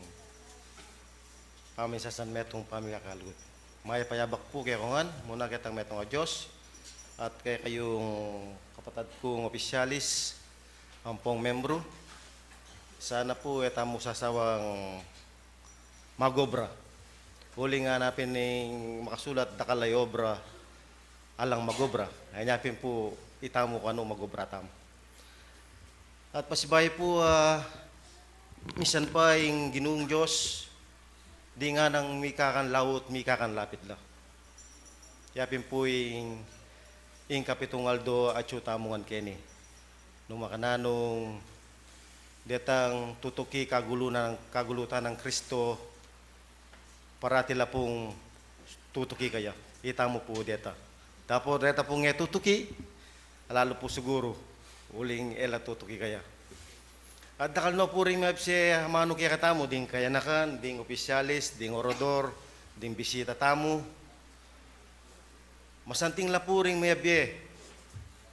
paminsasan metung pamikakalugud. Mayap a abak pu kekongan, muna ketang metung a Dios, at kekayung kapatad kung opisyalis, ampong membru, sana pu e tamu sasawang magobra. Uling ngana pin ning makasulat, dakal a obra, alang magobra. Anya pin pu itamu kung anu magobra tamu. At pasibayu pu, ah, misan pa ing Ginung Dios, di nganang mikakanlaut, mikakanlapit la. Ya pin pu ing, ing kapitung aldo atyu tamu ngan keni. Nung makananu detang tutuki kagulutan, kagulutan nang Kristo, parati la pung tutuki kaya. Itamu pu deta. Dapot reta pung e tutuki, lalu pu siguru, uling e la tutuki kaya. At dakal no pu ring mabse amanu kekatamu, ding kayanakan, ding opisyalis, ding orador, ding bisita tamu. Masanting la pu ring mebie.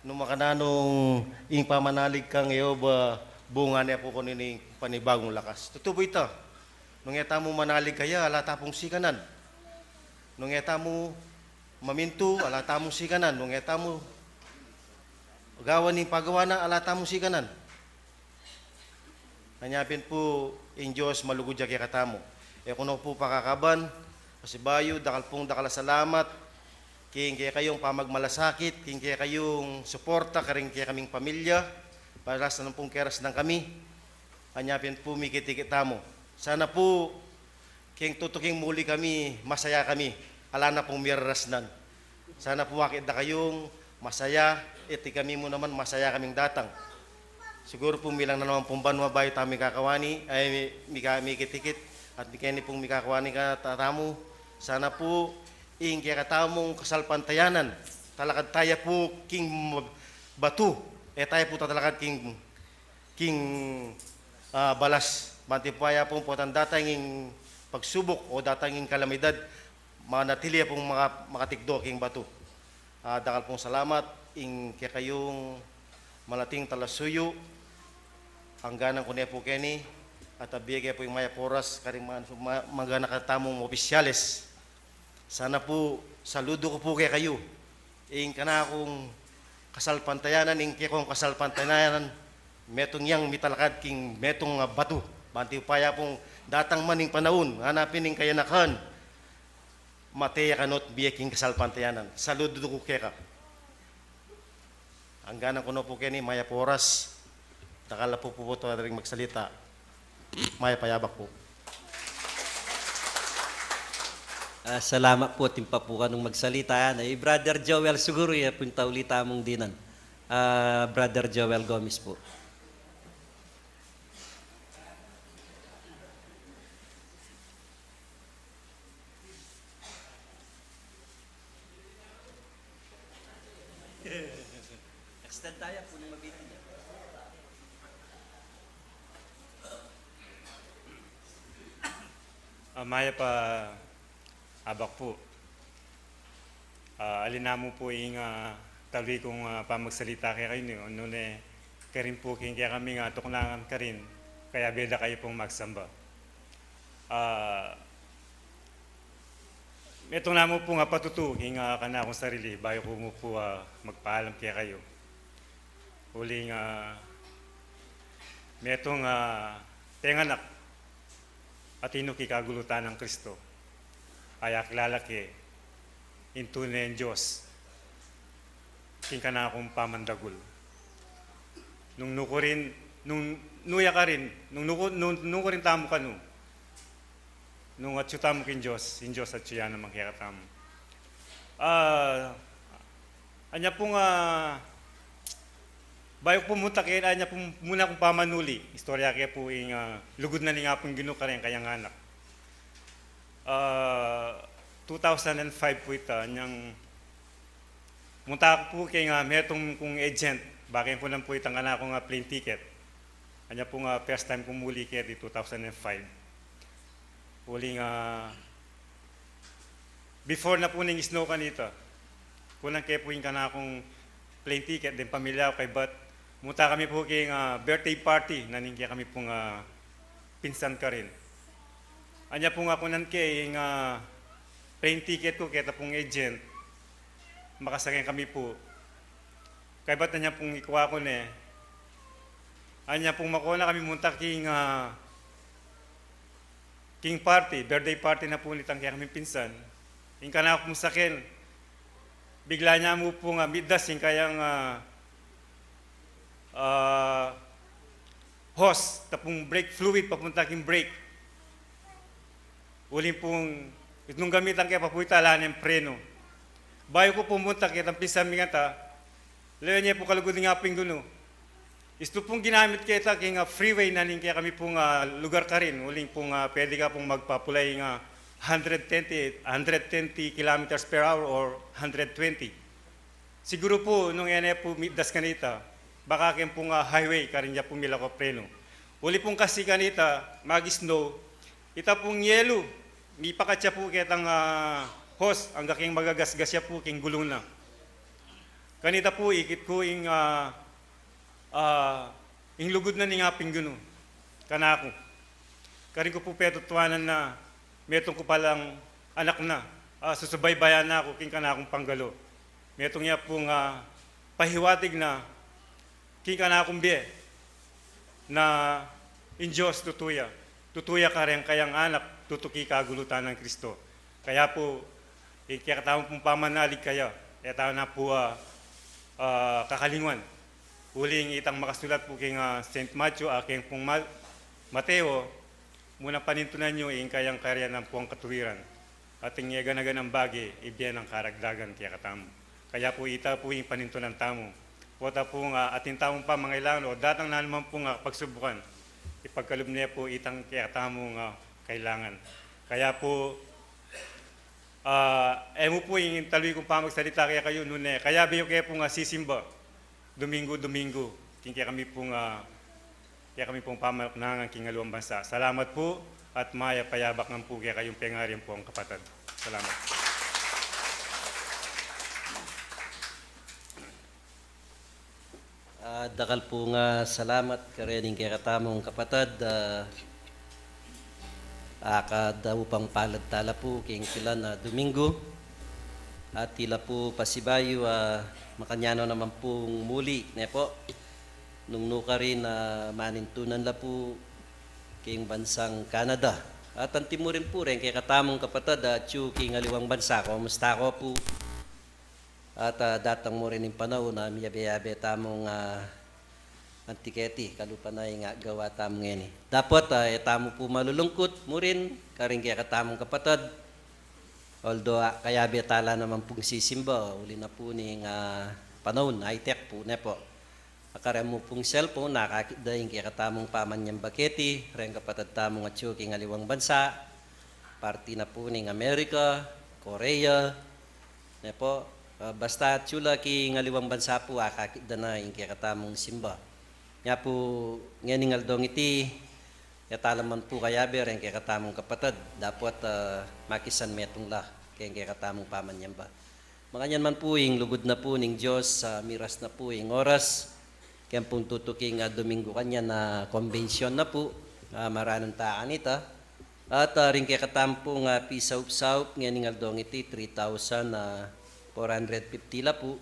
Nung makananu ing pamanalig kang Jehovah, bunga ne pu keni ning panibagung lakas. Tutu pu ita. Nung e tamu manalig kaya, ala ta pung sikanan. Nung e tamu mamintu, ala ta mung sikanan. Nung e tamu gawan ing pagawa na, ala ta mung sikanan. Anya pin pu ing Dios malugud ya kekatamu. E ku no pu pakakaban, pasibayu, dakal pung dakal a salamat king kekayung pamagmalasakit, king kekayung suporta karing kekaming pamilya, parasnan pung kerasnan kami. Anya pin pu mikit-ikit tamu. Sana pu king tutuking muli kami, masaya kami, ala na pung mirarasnan. Sana pu akit da kayung masaya, iti kami mu naman masaya kaming datang. Siguru pu milang na naman pung banua bayu tamu mikakawani, ay, mi-, mika-, mikit-ikit, at mi-, keni pung mikakawani ka ta-, tamu. Sana pu ing kekatamung kasalpantayanan, talakad taya pu king batu, e taya pu tatalakad king king, ah, balas. Banti pu aya pung potang datang ing pagsubuk o datang ing kalamidad, manatili ya pung maka-, makatikdo king batu. Ah, dakal pung salamat ing kekayung malating talasuyu, angganan ku ne pu keni, at abie ke pu ing mayap a oras karing ma-, ma-, maganaka tamung opisyales. Sana pu, saludu ku pu kekayu. Ing kanakung kasalpantayanan, ing kekong kasalpantayanan, metung yang mitalakad king metung a batu. Banti pu aya pung datang man ing panaun, ngana pin ing kayanakan, mate ya kanu at bie king kasalpantayanan. Saludu ku keka. Angganan ku no pu keni, mayap a oras. Dakal la pu pu pu ring magsalita. Mayap a yabak pu. Ah, salamat pu. Atin pa pu kanung magsalita yan. Eh, Brother Joel, siguru ya pu ing tauli tamung dinan. Ah, Brother Joel Gomez pu. Extend taya pu nung mabitin ya. Ah, mayap a abak pu. Ah, ali namu pu ing, ah, tauli kung, ah, pamagsalita kekayu, nune karin pu king kekaming tuknangan karin, kayabe da kayu pung magsamba. Ah, metung namu pung patutu king, ah, kanakung sarili bayu ku mu pu, ah, magpaalam kekayu. Uling, ah, metung, ah, penganak atin ku king kagulutan nang Kristo, a akilala ke ing tune a Dios king kanakung pamandagul. Nung nukarin, nung nuya karin, nung nuku-, nung, nukarin tamu kanu, nung atyu tamu king Dios, ing Dios atyu ya naman kekatamu. Ah, anya pung, ah, bayu ku pu munta keni, anya pu muna kung pamanuli. Istorya ke pu ing, ah, lugud na ning Apung Ginu kareng kayang anak. Ah, two thousand and five pu ita, anyang munta ku pu keng, ah, metung kung agent, bakeng kunan pu itang kanakung, ah, plane ticket. Anya pung, ah, first time kung muli keti two thousand and five. Uling, ah, before na pu ning snow kanita, kunan ke pu ing kanakung plane ticket deng pamilya ku kaybat munta kami pu king, ah, birthday party na ning kekami pung, ah, pinsan karin. Anya pung, ah, kunan ke ing, ah, plane ticket ku keta pung agent, makasakay kami pu. Kaybat anya pung ikua ku ne, anya pung makuna kami munta king, ah, king party, birthday party na pu nitang kekaming pinsan. Ing kanaku pung saken, bigla ne mu pung, ah, midas ing kayang, ah, ah, hose, tapung brake fluid, papunta king brake. Uling pung, itnung gamitan ke pa pu ita, ala neng preno. Bayu ku pumunta ketang pinsan ming ata, lawen ye pu kalugud ning Apung Ginu. Istu pung ginamit keta king, ah, freeway na ning kekami pung, ah, lugar karin, uling pung, ah, pwede ka pung magpapulay ing, ah, hundred twenty, hundred twenty kilometers per hour or hundred twenty. Siguru pu, nung e ne pu midas kanita, baka keng pung, ah, highway, karin ya pu milako preno. Uli pung kasi kanita, mag-snow, ita pung yelu, mipakat ya pu ketang, ah, hose, angga keng magagasgas ya pu keng gulung na. Kanita pu, ikit ku ing, ah, ah, ing lugud na ning Apung Ginu kanaku. Karin ku pu petutuanan na metung ku palang anak na, ah, susubaybayan na ku king kanakung panggalo. Metung ya pung, ah, pahiwatig na king kanakung bie na ing Dios tutu ya. Tutu ya kareng kayang anak, tutu king kagulutan nang Kristo. Kaya pu, ing kekatamung pamanalig kaya, e ta na pu, ah, ah, kakalinguan. Uling itang makasulat pu king, ah, Saint Matthew, a keng pung Ma-, Mateo, muna panintunan yu ing kayang karyan ampong katuwiran. At ing e gana-ganang bage, ibie nang karagdagan kekatamu. Kaya pu ita pu ing panintunan tamu. Pota pung, ah, atin tamung pamangailangan o datang na naman pung, ah, pagsubukan, ipagkalub ne pu itang kekatamung, ah, kailangan. Kaya pu, ah, e mu pu ing taluy kung pamagsalita kekayu nune, kayabe yu ke pung, ah, sisimba Domingo-Domingo king kekami pung, ah, kekami pung pamanuknangan king aliwang bansa. Salamat pu, at mayap a yabak ngan pu kekayung pengari ampong kapatad. Salamat. Ah, dakal pung, ah, salamat karening kekatamung kapatad, ah, akad upang palad tala pu king pilan a Domingo. At ila pu pasibayu, ah, makanyan no naman pung muli, ne pu. Nung nukarin, ah, manintunan la pu king bansang Canada. At anti mu rin pu ring kekatamung kapatad, ah, atyu king aliwang bansa, kumusta ko pu? At, ah, datang mu rin ing panaun na miyabe-yabe tamung, ah, anti keti, kalupa na ing gawa tamu ngeni. Dapot, ah, e tamu pu malulungkut mu rin karing kekatamung kapatad. Although, ah, kayabe tala naman pung sisimba, uli na pu ning, ah, panaun, high-tech pu, ne pu. Akaremu pung cellphone, akakit da ing kekatamung pamanyamba keti reng kapatad tamung atyu king aliwang bansa, parti na pu ning Amerika, Korea, ne pu. Ah, basta atyu la king aliwang bansa pu, akakit da na ing kekatamung simba. Nya pu, ngening aldong iti, e tala man pu kayabe reng kekatamung kapatad, dapot, ah, makisan metung la keng kekatamung pamanyamba. Makanyan man pu ing lugud na pu ning Dios, ah, miras na pu ing oras, keng pung tutuking, ah, Dominggu kanyan na, ah, kombensyon na pu, ah, maranun ta kanita. At, ah, ring kekatamu pung, ah, pisaup-saup ngening aldong iti, three thousand, ah, four hundred fifty la pu.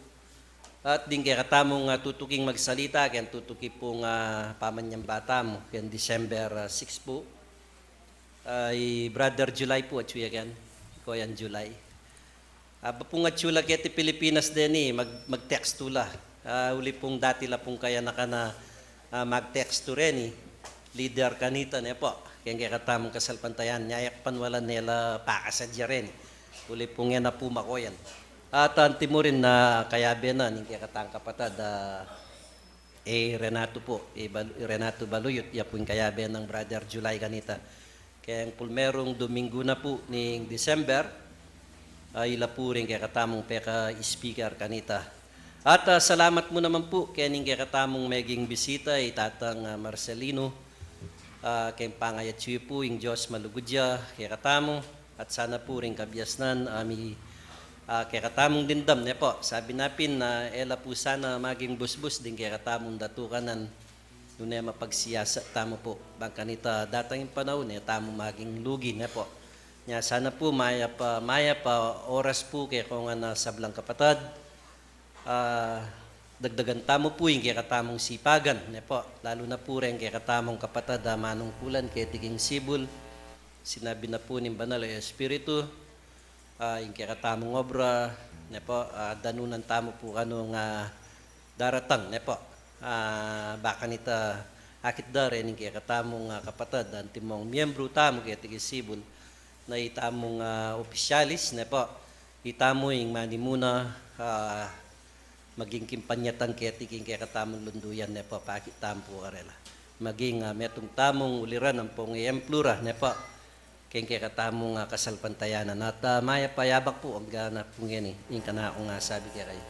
At ding kekatamung, ah, tutuking magsalita, keng tutuki pung, ah, pamanyamba tamu keng December, ah, six pu. Ah, i Brother July pu, atyu ya keni, Koyan July. Aba pung atyu la keti Pilipinas deni, mag-, mag-text tu la. Ah, uli pung dati la pung kayanakan a, ah, mag-text tu reni, leader kanita, ne pu. Keng kekatamung kasalpantayanan, nya e ku pa walan ne la pakasadya reni. Uli pung e na pu makoyan. At anti mu rin na kayabe na ning kekatang kapatad, ah, E Renato pu, e Bal-, e Renato Baluyut, ya pu ing kayabe nang Brother July kanita. Keng pulmerung Dominggu na pu ning December, ah, ila pu ring kekatamung peka-speaker kanita. At, ah, salamat mu naman pu kening kekatamung meging bisita, i Tatang, ah, Marcelino. Ah, keng pangayatyu pu, ing Dios malugud ya kekatamu. At sana pu ring kabiasnan, ah, mi, ah, kekatamung dimdam, ne pu. Sabi na pin, ah, e la pu sana maging busbus ding kekatamung datukanan, nune mapagsiyasat tamu pu. Bang kanita datang ing panaun, e tamu maging lugi, ne pu. Nya sana pu, mayap a, mayap a oras pu kekongan a sablang kapatad. Ah, dagdagan tamu pu ing kekatamung sipagan, ne pu. Lalu na pu reng kekatamung kapatad a manungkulan keti king sibul, sinabi na pu ning Banal a Espiritu, ah, ing kekatamung obra, ne pu, ah, danunan tamu pu kanung, ah, daratang, ne pu. Ah, ba kanita akit da reni ing kekatamung, ah, kapatad, antimong miyembru tamu keti king sibul, na itamung, ah, opisyalis, ne pu. Itamu ing manimuna, ah, maging king panyatang keti king kekatamung lunduyan, ne pu, pakit tamu pu karela. Maging, ah, metung tamung uliran ampong ehemplu ra, ne pu, keng kekatamung, ah, kasalpantayanan. At, ah, mayap a yabak pu, angga na pu ngeni ing kanakung, ah, sabi kekayu.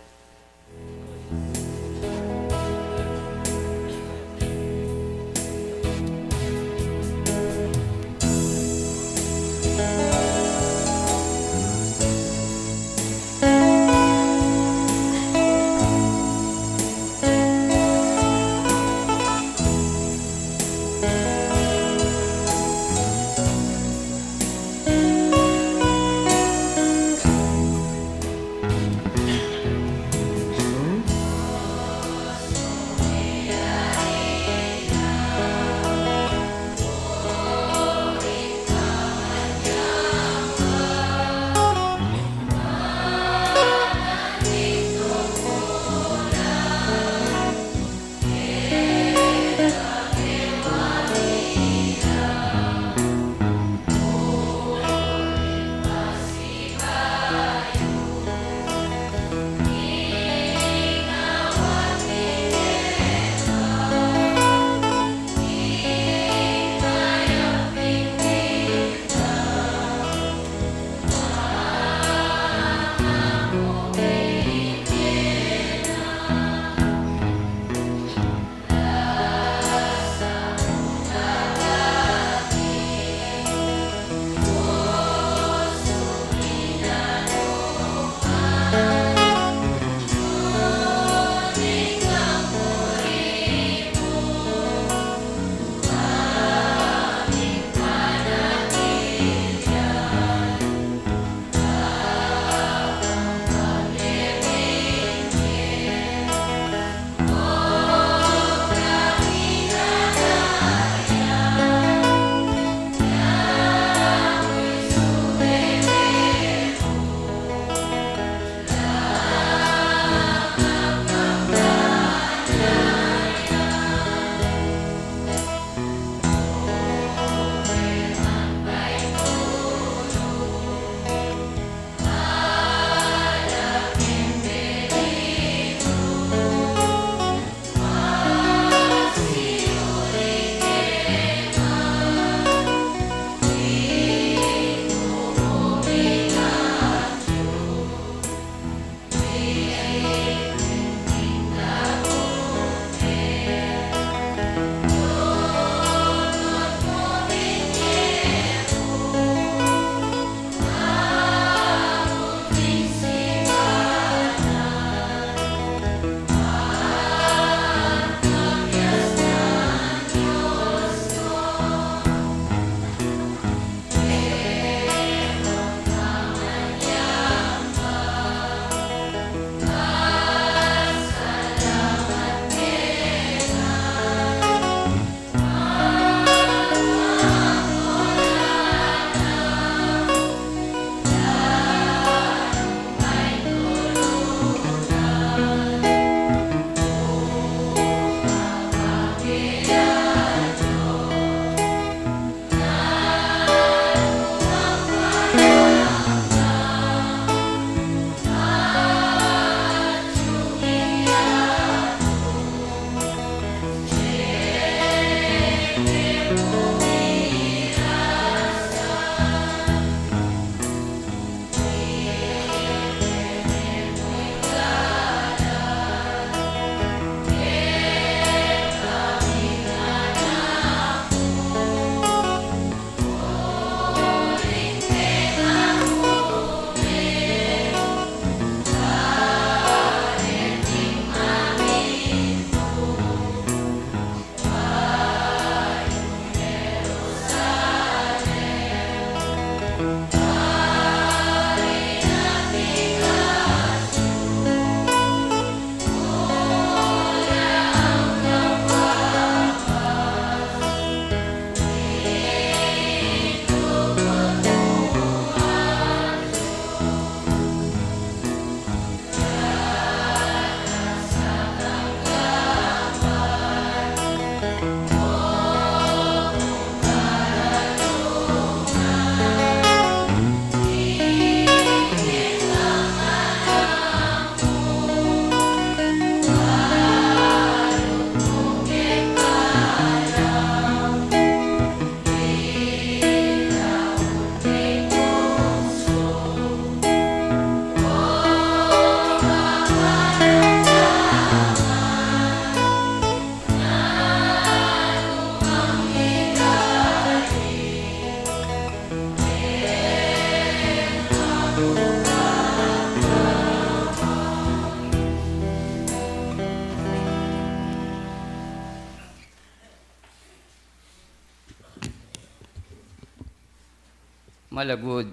Malugud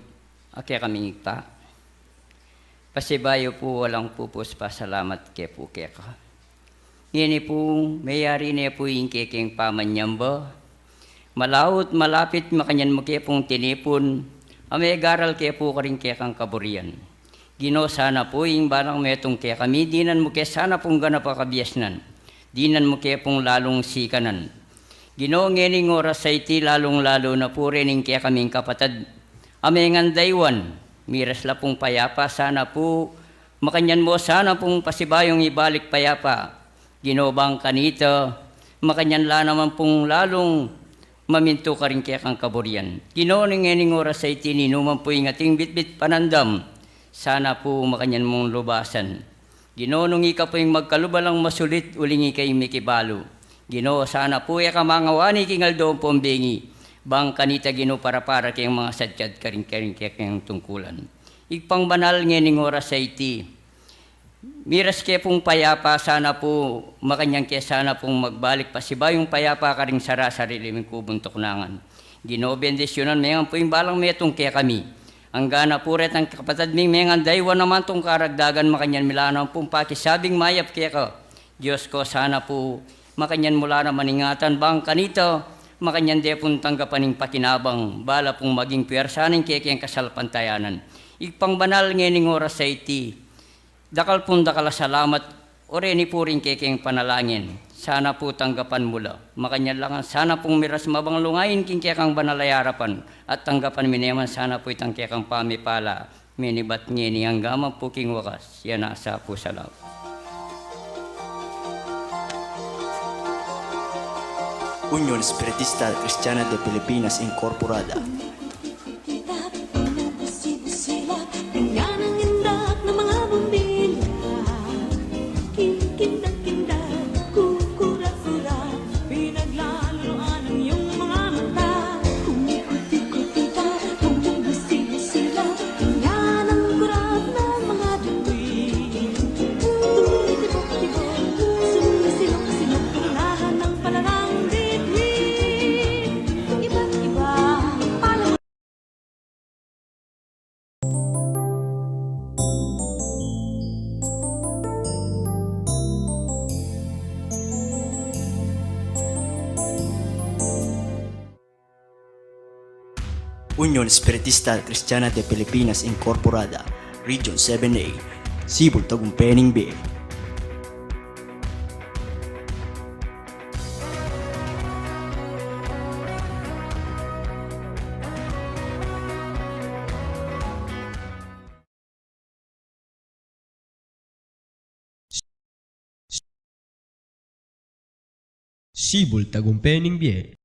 a kekaming Ibpa, pasibayu pu alang pupus pasalamat ke pu keka. Ngeni pu, meyari ne pu ing kekeng pamanyamba, malaut malapit makanyan mu ke pung tinipun a megaral ke pu karing kekang kaburian. Ginu, sana pu ing balang metung kekami, dinan mu ke sana pung ganap a kabiasnan, dinan mu ke pung lalung sikanan. Ginu, ngening oras a iti lalung-lalu na pu rening kekaming kapatad a mengandaywan, miras la pung payapa, sana pu makanyan mu sana pung pasibayung ibalik payapa. Ginu, bang kanita makanyan la naman pung lalung mamintu karing kekang kaburian. Ginu, ngening oras a iti ninuman pu ing ating bitbit panandam, sana pu makanyan mung lubasan. Ginu, nung ika pu ing magkaluba lang masulit, uling ika ing mikibalu. Ginu, sana pu e ka mangawani king aldo ampong bengi, bang kanita Ginu para-para keng mangasadkad karing, karing kekeng tungkulan. Ibpang banal, ngening oras a iti, miras ke pung payapa, sana pu makanyan ke sana pung magbalik pasibayung payapa karing sarasarili ming kubung tuknangan. Ginu, bendisyunan me ngan pu ing balang metung kekami. Angga na pu retang kapatad ming mengandaywan naman tung karagdagan, makanyan mi la naman pung pakisabing mayap keka. Dios ku, sana pu makanyan mu la naman ingatan, bang kanita makanyan de pung tanggapan ing pakinabang, bala pung maging pwersa ning kekeng kasalpantayanan. Ibpang banal, ngening oras a iti, dakal pung dakal a salamat, o reni pu ring kekeng panalangin. Sana pu tanggapan mu la. Makanyan la ngan sana pung miras mabang lungayin king kekang banal a arapan, at tanggapan mi ne man sana pu itang kekang pamipala, menibat ngeni angga man pu king wakas. Ya nasa pu. Salamat. Union Espiritista Cristiana de Pilipinas Incorporada. Kita, bumubusi-busi la, ganyan ang indak ng mga bumbila. Kinda-kinda, kukura-kura, pinaglalaroan ang iyong mga mata. Kumikut-ikut kita, bumubusi-busi la, ganyan ang kurap ng mga bituin. Tumitibok-tibok, sumisilok-silok, unahan ng palalang bituin. Iba't iba, pala Union Espiritista Cristiana de Pilipinas Incorporada, Region seven A, Cebu, Tagumpay ning Bie. Cebu, Tagumpay ning Bie.